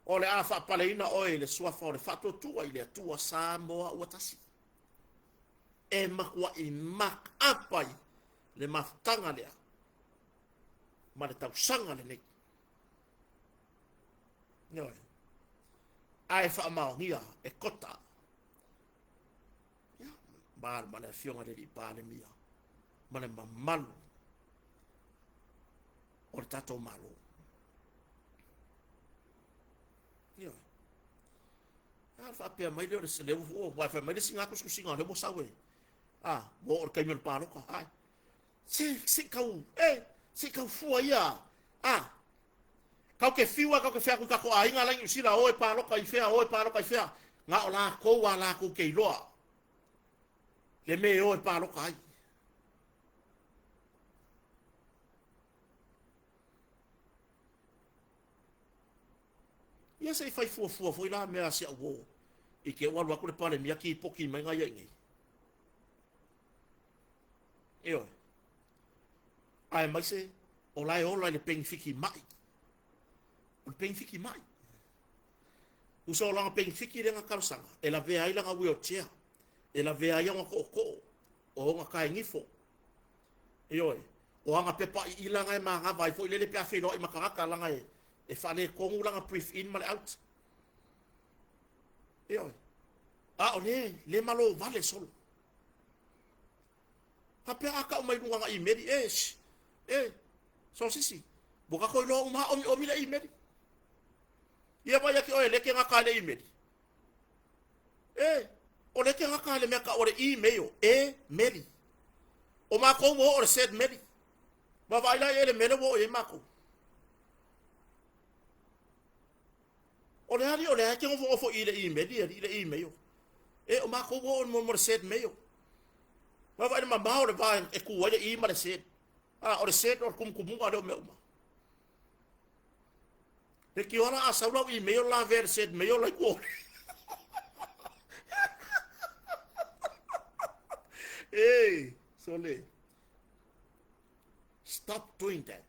O le a faapaleina oe i le suafa o le Faatuatua i le Atua Samoa ua tasi. E matuai makaapa ai le mafutaga lea ma le tausaga lenei. Ioe. Ae faamaonia e Kota. Ia, ma, ma le afioga i le Alii Palemia ma le mamalu o le tatou Malo. Ioe. A faapea mai lea o le lea ua fai mai le isi tusitusiga o lea ua sau e a ua oo i le taimi o le palota. Ai. Se se kau e se kau fua ia. A kau ke fiu a kau ke fea ku ka ko aiga la i sila o e paloka i fea o e paloka i fea. Nga o la kou a la kou ke iloa. Le me o e paloka ai. Ia se i fai fuafua foi la mea a si au uo i ke ua alu atu le Palemia kipoki mai ia i nei. Ioe. Aemaise o la e ola i le penifiki mai. O le penifiki mai. Usa o lana penifiki lea na talosaga, e lavea ai lana wheelchair, e lavea ai ona tootoo, o ona taegifo. Ioe. O ana pepa iila na e manava ai foi lele pe a feiloai ma tagata lana e, e faaletonu lana brief in ma le out. Ioe. A o le, le malo vale solo. Faapea a tau mai luga na imeli, e, e, sosisi, ua tatou iloa uma omi omi le imeli. Ia vai ake oe le ke gata le imeli. E, o le ke gata le mea ka o le email, e meli. O makou ua oo le said meli. Vaavaai la i ai le mea lea ua oo i ai makou. O le ali o lea e te nofonofo i le email i le email. E o makou ua oo mo le said mail. Vaavaai le mamao o le va e tu ai le i ma le said. A o le said o le tumutumuga lea o mea uma. Le tioala a sau lau email la vea le said mail la i tua. Hey, sole. Stop doing that,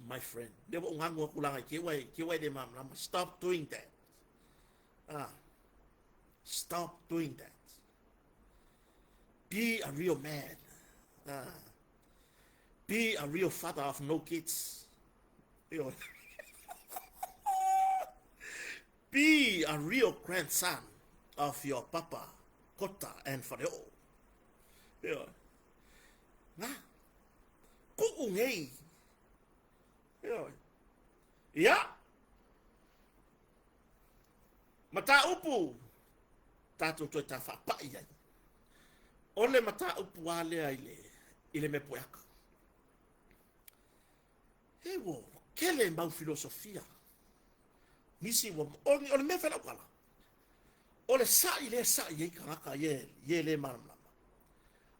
my friend. Lea ua ou gagu atu laga i ke ua e le malamalama. Stop doing that. Ah, stop doing that. Be a real man. Ah, be a real father of no kids. Be a real grandson of your papa, Kota and Whareo'o. Ioe. Ngā. Ku'u nei. Ioe. Ia. Mataupu. Tātou toe tā whaapai ai. O le mataupu a lea i le, i le mepoeaka. He ua kele mau filosofia. Nisi ua, o, o le mea whai lau kala. O le sa'i lea e sa'i ai tagata i e, i e le malamalama.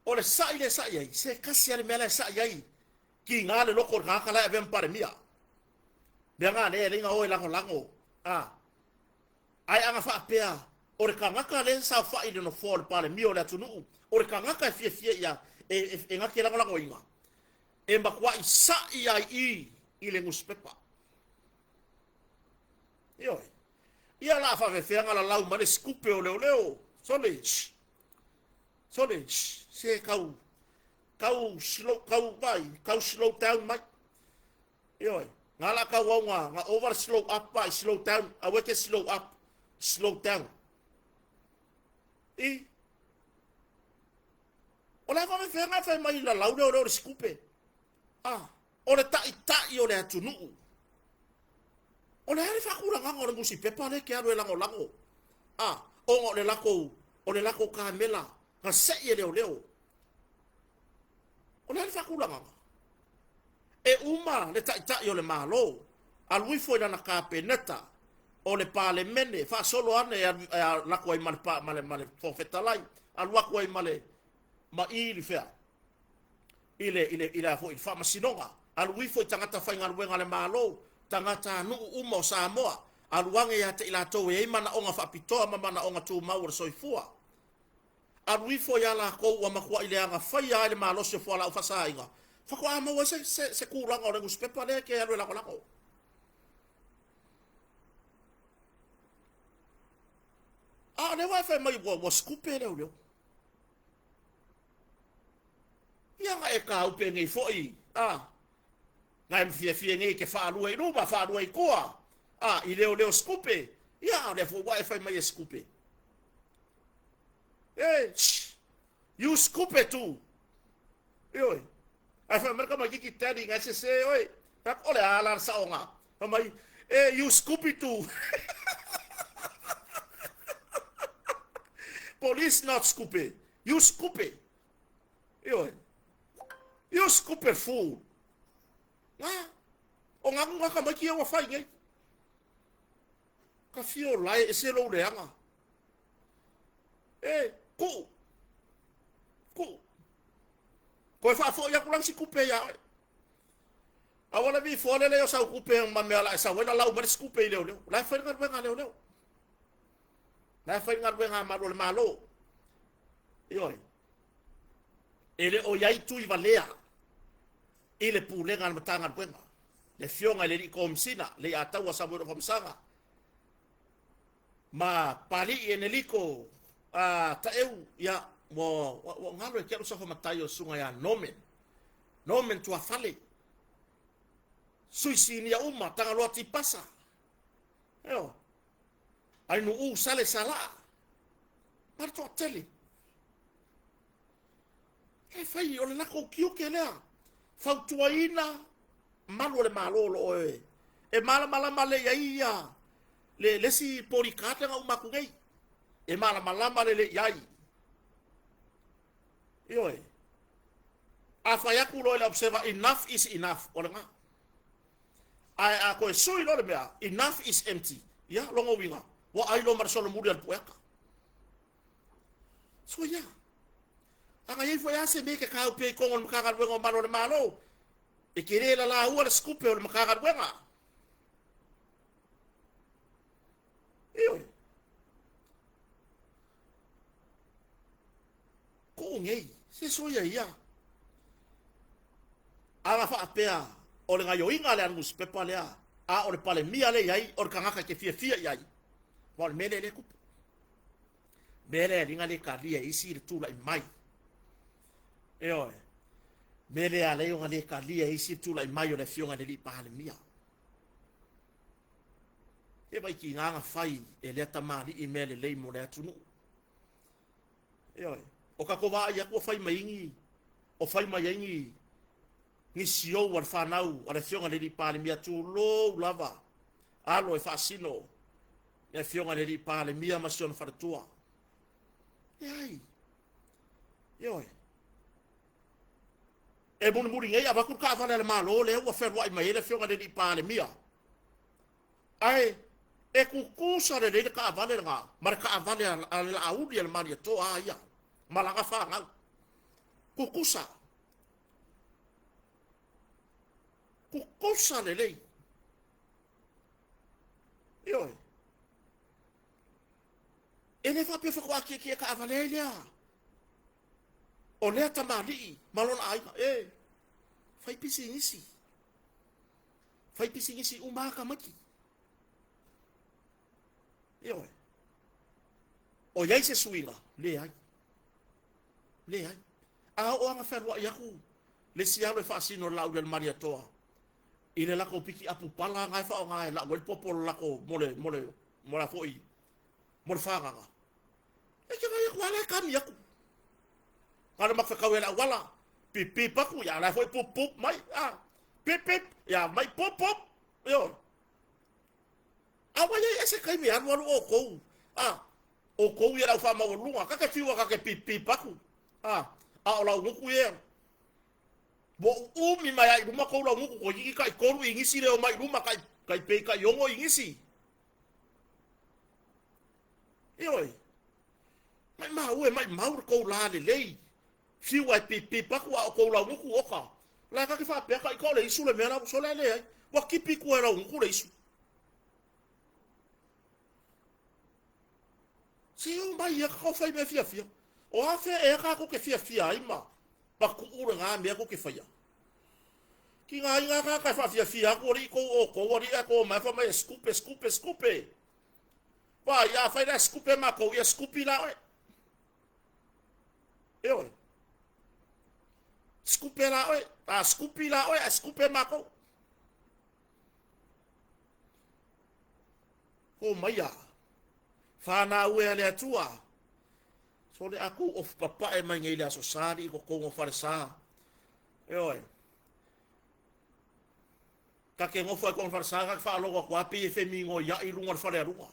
O le sa'i lea e sa'i ai, se tasi lava le mea la e sa'i ai, kiga le loto o le tagata la e avea ma Palemia. Mea na lea e leai na o e lagolago, a. Ae ana faapea, o le tagata lea e saofa'i i le nofoa o le Palemia o le atunuu, o le tagata e fiafia ia, e, e, e na te lagolagoina, e matua'i sa'i ai i i le nusipepa. Ioe. Ia la faafefea na lalau mai le sikupe o leoleo. Sole, shh. Sole, shh. Se kau, kau slow, kau vai, kau slow down mai. Ioe. Ngā la kau au ngā, ngā over slow up vai, slow down. Aue ke slow up, slow down. I. O le faafefea na fai mai lalau leo leo le sikupe. Ah. O le taʻitaʻi o le atunuu. O le a le faatulagaga o le nusipepa lea e te alu e lagolago? A, ona o le latou, o le latou kamela na seʻi e leoleo. O le a le faatulagaga? E uma le taʻitaʻi o le Malo, alu ifo i lana Kapeneta, o le Palemene, faasolo ane e alu, e alu atu ai ma le, ma le, ma le Fofoga Fetalai, alu atu ai ma le, ma i i fea? I le, i le, i le, a foi, i le faamasinoga, alu ifo i tagata faigaluega a le Malo, tagatanuu uma o Samoa, Alu age ia te i latou e i ai manaoga faapitoa ma manaoga tumau o le soifua. Alu ifo ia lakou ua matuai leaga faia ai le malosi o fualaau faasaina, faatoa maua ai se, se, se tulaga o le nusipepa lea e te alu e lagolago. A o lea ua e fai mai ua, ua sikupe leoleo. Ia na e tāupe nei foi, a, na e fiafia nei e te faalua i luma, faalua i tua, a, i leoleo sikupe, ia a o lea foi ua e fai mai e sikupe. E, shh, you sikupe too. Ioe. Ae fai mai le tamaititi daddy na e sese oe. Fai atu, o le a la le saoga? Fai mai, e you scoopy too. Police not scoopy. You scoopy. Ioe. You scoopy fool. Na, o ngā ngā tamaiti ia ua whai nei. Ka fio lae e se lou leaga. E, kuu. Kuu. Koe faafoi atu la si kupe ia oe. Aua le vifoa le lei o sau kupe ma mea la e sau ai lalau mai le si kupe i leoleo. La e fai le galuega a leoleo. La e fai le galuega a malu o le Malo. Ioe. E le o i ai tui valea i le pulega a le Matagaluega. Le afioga i le Alii Komesina, le Ataua Samuel Famasaga, ma Palii Eneliko a Taeu, ia, ua, ua, ua galo e te alu safa matai o le susuga ia Norman, Norman Tuafale, sui sinia uma, Tagaloa Tipasa, eo, Ainuu Sale Salaa, ma le toatele. E fai, o le latou tiute lea, fautuaina malu o le Malo o lo o e, e malamalama lelei ai ia le, le isi bodyguard lea na uma atu nei. E malamalama lelei i ai. Ioe. A fai atu loa i le observer, enough is enough, o lena. Ae a toe sui loa le mea, enough is empty, ia, lona uiga, ua ai loa ma le solomuli a le pueata. Soia. A na i ai foi lava se mea e te tāupe i totonu o le Matagaluega o Malu o le Malo, e te le lalaua le sikupe o le Matagaluega. Ioe. Kuu nei, se soia ia. A na faapea o le gaioiga lea a le nusipepa lea, a o le Palemia lea i ai, o le tagata e te fiafia i ai, aua o le mea lea lea e tupu. Mea lea e liga le talia e isi le tulai mai. Ioe. Mea lea alai ona le talia e isi le tulai mai o le afioga i le alii Palemia. E vai ki ngā fai e lea tamalii mea lelei mo le atunuu. Ioe. O ka ko vaai atu o fai mai ni, o fai mai ai ni, ni siou a le fanau a le afioga i le alii Palemia, tulou lava, alo e faasino le afioga i le alii Palemia ma si ona faletua. Leai. Ioe. E mulimuli nei avatu le taavale a le Malo lea ua fealuai mai ai le afioga i le alii Palemia. Ae e tutusa lelei le taavale lena ma le taavale a le Laauli a le Malietoa a ia ma lana fanau. Tutusa. Tutusa lelei. Ioe. E le faapea faatoa tietie taavale ai lea. O lea tamalii ma lona aiga. E, fai pisinisi. Fai pisinisi uma lava tamaiti. Ioe. O i ai se suiga? Leai. Leai. A oo lava na fealuai atu le isi alo e faasino i le Laauli a le Malietoa i le latou pikiapu pala na e faaaoga e lau ai le popo o le latou mo le mo le mo le foi mo le fagaga. E te vaai atu lava la e kami atu. Na o le mafekau e le auala, pip pip atu, ia la e foi pup pup mai, a pip pip, ia mai pup pup. Ioe. A ua i ai ea se taimi e alualu outou, a, outou ia le au faamaualuluga, ka te fiu a ka te pip pip atu, a, a o lau gutu ia, ua uumi mai a i luma kou lau gutu, toeitiiti tai tolu inisi le omai i luma, tai, tai pei tai ono inisi. Ioe, maimau e, maimau le kou lā lelei, Fiu ae pip pip atu a o kou laugutu oka. La ka ke faapea ka ika o le isu le mea la sole a leai. Ua kipi kua e laugutu le isu. Se o mai ia ka fai mea fiafia. O a fea ea kākou ke fiafia ai ma ma kuʻu lena mea kou ke faia. Ki ngā inga kā ka whaafiafia aku alii kou o kou alii a kou mai wha mai e skupe, skupe, skupe. Wā, ia whai la skupe ma kou, ia skupi la oe. E oe. Skupe la oe, a skupi la oe, a skupe ma kou. Kō mai a. Whānau e a le Atua. So le aku ofu papae mai nei le aso sa alii ko kou o fale sa. E oe. Ka ke ngofo ai ko fale sa ka whaalogo aku a pei e whemi ngoi ai lunga le fale aluga.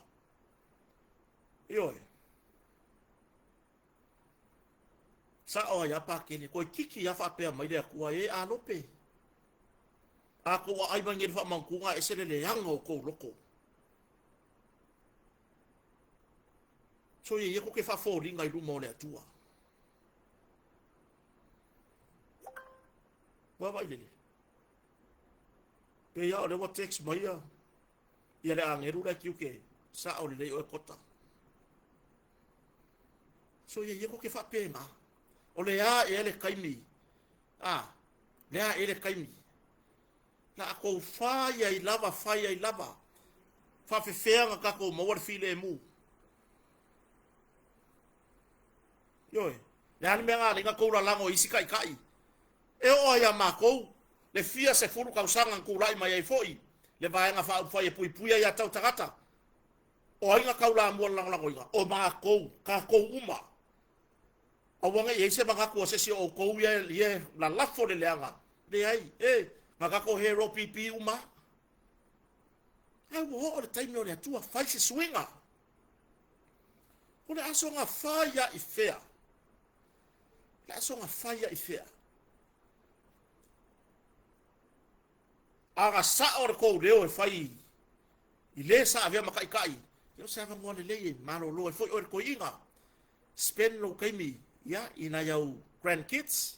E oe. Sa'o ai a Pakele, koe kiki a faapea mai le Atua, e alope. A kou aai mai nei le faamautuga, e ese le leaga o kou loko. So ia ia ko ke faafoliga i luma o le Atua. Ua vailele. Pe ia o le ua text mai ia, ia le agelu le kiu ke sa'o lelei oe kota. So ia ia ko ke faapena. O le a ea le taimi. A, le a ea le taimi. La a kou fai ai lava, fai ai lava. Faafefea na tatou maua le filemu. Ioe, le a le mea na ala ai na tou lalago i isi taitai. E oo lava ia matou, le fia sefulu tausaga na tulai mai ai foi le Vaega Faaupufai e puipuia ia tau tagata. O ai na taulamua le lagolagoina? O matou, tatou uma. Aua ne i i ai se manatu o se isi o outou ia e lalafo le leaga. Leai, e, na tatou hero pipii uma lava. Ae ua oo le taimi o le Atua, fai se suiga. O le aso na fai ai fea? Le aso na fai ai fea? A na sa'o le tou leo e fai i le sa avea ma taitai, ia o se avanoa lelei e malolo ai foi oe le toeaina. Spend lou taimi ia i nai au grandkids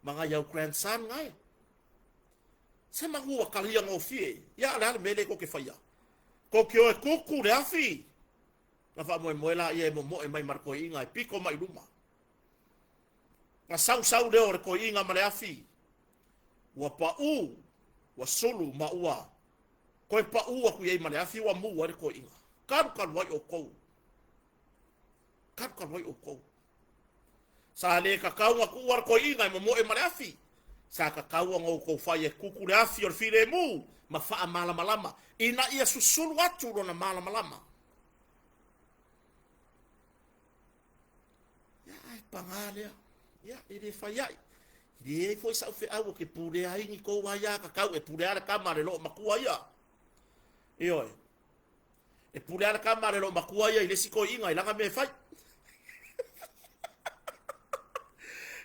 ma nai au grandson gae. Se manu ua talia gofie, ia o le a le mea lea tou te faia? Tou te o e kuku le afi? Na faamoemoe laia e momoe mai ma le toeaina e pito mai i luma. Na sausau leo o le toeaina ma le afi. Ua paʻū, ua sulu ma ua toe paʻū aku i ai ma le afi ua mū ai le toeaina. Kalukalu ai ʻoukou. Kalukalu ai ʻoukou. Sa le tatau ona tuua le toeaina e momoe ma le afi. Sa tatau ona outou fai e kuku le afi o le filemu ma faamalamalama ina ia susulu atu lona malamalama. Ia, ae pagā lea. Ia, e le fai ai. E leai foi sa'u feau ou te pulea ai ni tou aiā tatau e pule a le tama a le loomatua ia. Ioe. E pule a le tama a le loomatua ia i le isi toeaina i lana mea e fai.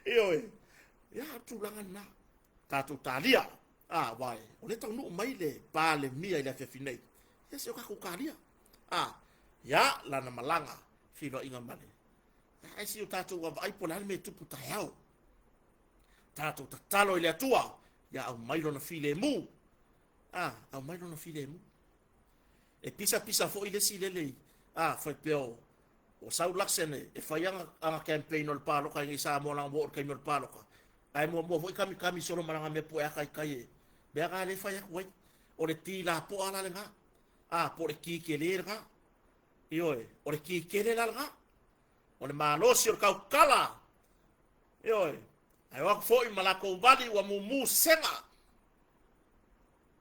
Ioe. Ia, o le tulaga lena. Tatou talia. A, aua o lea e taunuu mai le Palemia i le afiafi nei. Ia, se o tatou talia. A, ia, lana malaga feiloaiga ma le ae se i o tatou vaavaai po o le a le mea e tupu taeao. Tatou tatalo i le Atua, ia aumai lona filemu. A, aumai lona filemu. E pisapisa foi le isi lele, a, faapea o, o sau Luxon e, e fai ana, ana campaign o le paloka i nei Samoa lana ua oo i le taimi o le paloka. Ae muamua foi kamikami solo ma lana mea pu'e ata i tai e. Mea na lea e fai atu ai. O le ti lapoa la lena. A, po o le ki kele lena. Ioe, o le kikele la lena. O le malosi o le tautala. Ioe, ae o atu foi ma latou vali ua mumu sega.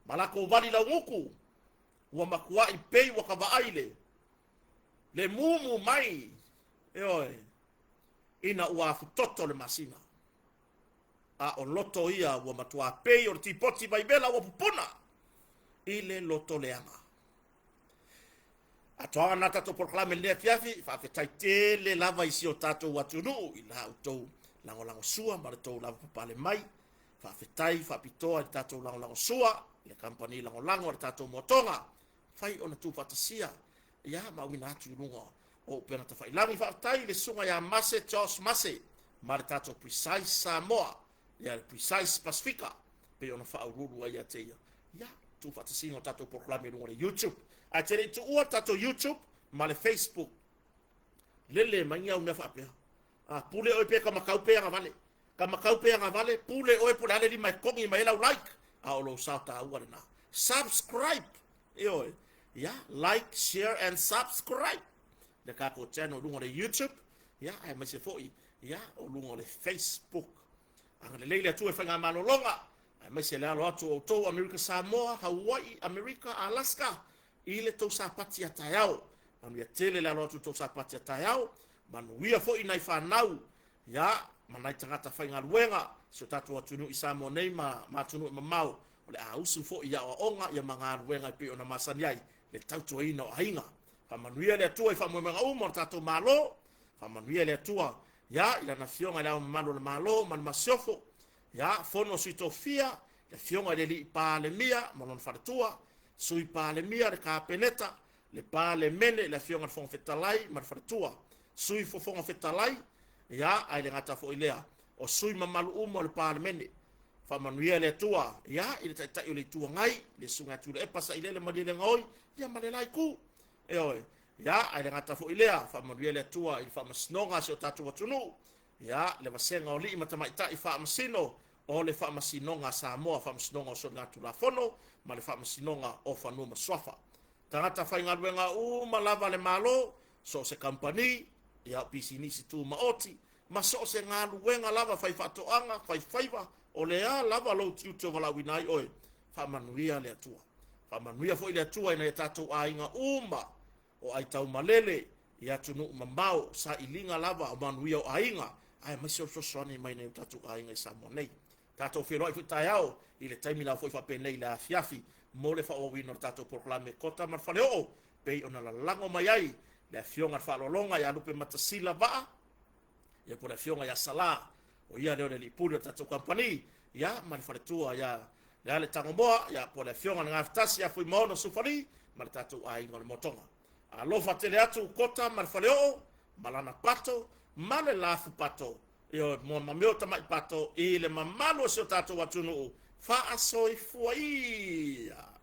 Ma latou vali laugutu, ua matuai pei ua ka vaai le, le mumu mai, ioe, ina ua afutoto le masina. A o loto ia ua matuā pei o le tipoti vaivela ua pupuna i le loto leaga. Atoaga na tatou polokalame i lenei afiafi, faafetai tele lava i si o tatou atunuu i la outou lagolagosua ma le tou lavapapale mai. Faafetai faapitoa i le tatou lagolagosua i le kamupani lagolago a le tatou moatoga, fai ona tuufaatasia ia ma auina atu i luga o upega tafailagi. Faafetai i le susuga ia Mase Josh Mase ma le tatou Precise Samoa, ia le Precise Pasifika pei ona faauluulu ai ia te ia. Ia, tuufaatasiga o tatou polokalame i luga o le YouTube. Ae te le i tuua le tatou YouTube ma le Facebook. Lele mai ni au mea faapea. A, pule oe pe kamakau pe agavale. Kamakau pe agavale, pule oe po o le a le lima e kogi mai ai lau like, a o lou sao taua lena. Subscribe! Ioe. Ia, like, share and subscribe le tatou channel i luga o le YouTube, ia, aemaise foi, ia, o luga o le Facebook. Agalelei le Atua i faigamalologa, aemaise le alo atu o outou Amerika Samoa, Hawaii, Amerika, Alaska, i le tou Sapati a taeao. Manuia tele le alo atu i le tou Sapati a taeao, manuia foi nai fanau, ia, ma nai tagata faigaluega, si o tatou atunuu i Samoa nei ma, ma atunuu e mamao, o le a usu foi i aoaoga ia ma galuega e pei ona masani ai le tautuaina o aiga. Faamanuia le Atua i faamoemoega uma o le tatou Malo, faamanuia le Atua, ia, i Lana Afioga i Le Ao Mamalu o le Malo ma le Masiofo, ia, Fono a Sui Tofia, le Afioga i le Alii Palemia ma lona faletua, Sui Palemia, le Kapeneta, le Palemene, le Afioga i le Fofoga Fetalai ma le faletua, Sui Fofoga Fetalai, ia, ae le gata foi i lea, o sui mamalu uma o le Palemene. Faamanuia le Atua, ia, i le Taitai o le Itu Agai, le Susuga ia Tuilaepa Sailele Malielegaoi, ia ma le la Itu. Ioe, ia, ae le gata foi i lea, faamanuia le Atua i le faamasinoga a si o tatou atunuu, ia, le vasega o alii ma tamaitai faamasino o le Faamasinoga a Samoa, Faamasinoga o Soligatulafono ma le Faamasinoga o Fanua ma Suafa. Tagata faigaluega uma lava a le Malo, so o se kamupani, ia, o pisinisi tumaoti, ma so o se galuega lava faifaatoaga, faifaiva, o le a lava lou tiute o valaauina ai oe, faamanuia le Atua. Faamanuia foi le Atua i nai a tatou aiga uma o aitaumalele i atunuu mamao, sailiga lava o manuia o aiga, aemaise o le fesoasoani mai nai o tatou aiga i Samoa nei. Tatou feiloai foi taeao i le taimi lava foi faapenei i le afiafi mo le faaauauina o le tatou polokalame Kota ma le Faleoo pei ona lalago mai ai le Afioga i le Faaaloaloga ia Lupematasila Vaa, ia po o le Afioga ia Salā, o ia lea o le alii pule o le tatou kamupani, ia ma le faletua ia Leale Tagomoa, ia po o le Afioga i le Gafatasi ia Fuimaono Sufali ma le tatou aiga o le Motoga. Alofa tele atu Kota ma le Faleoo ma lana pato ma le lafu pato, ioe, ma mea o tamai pato i le mamalu o si o tatou atunuu, faasoifua ia!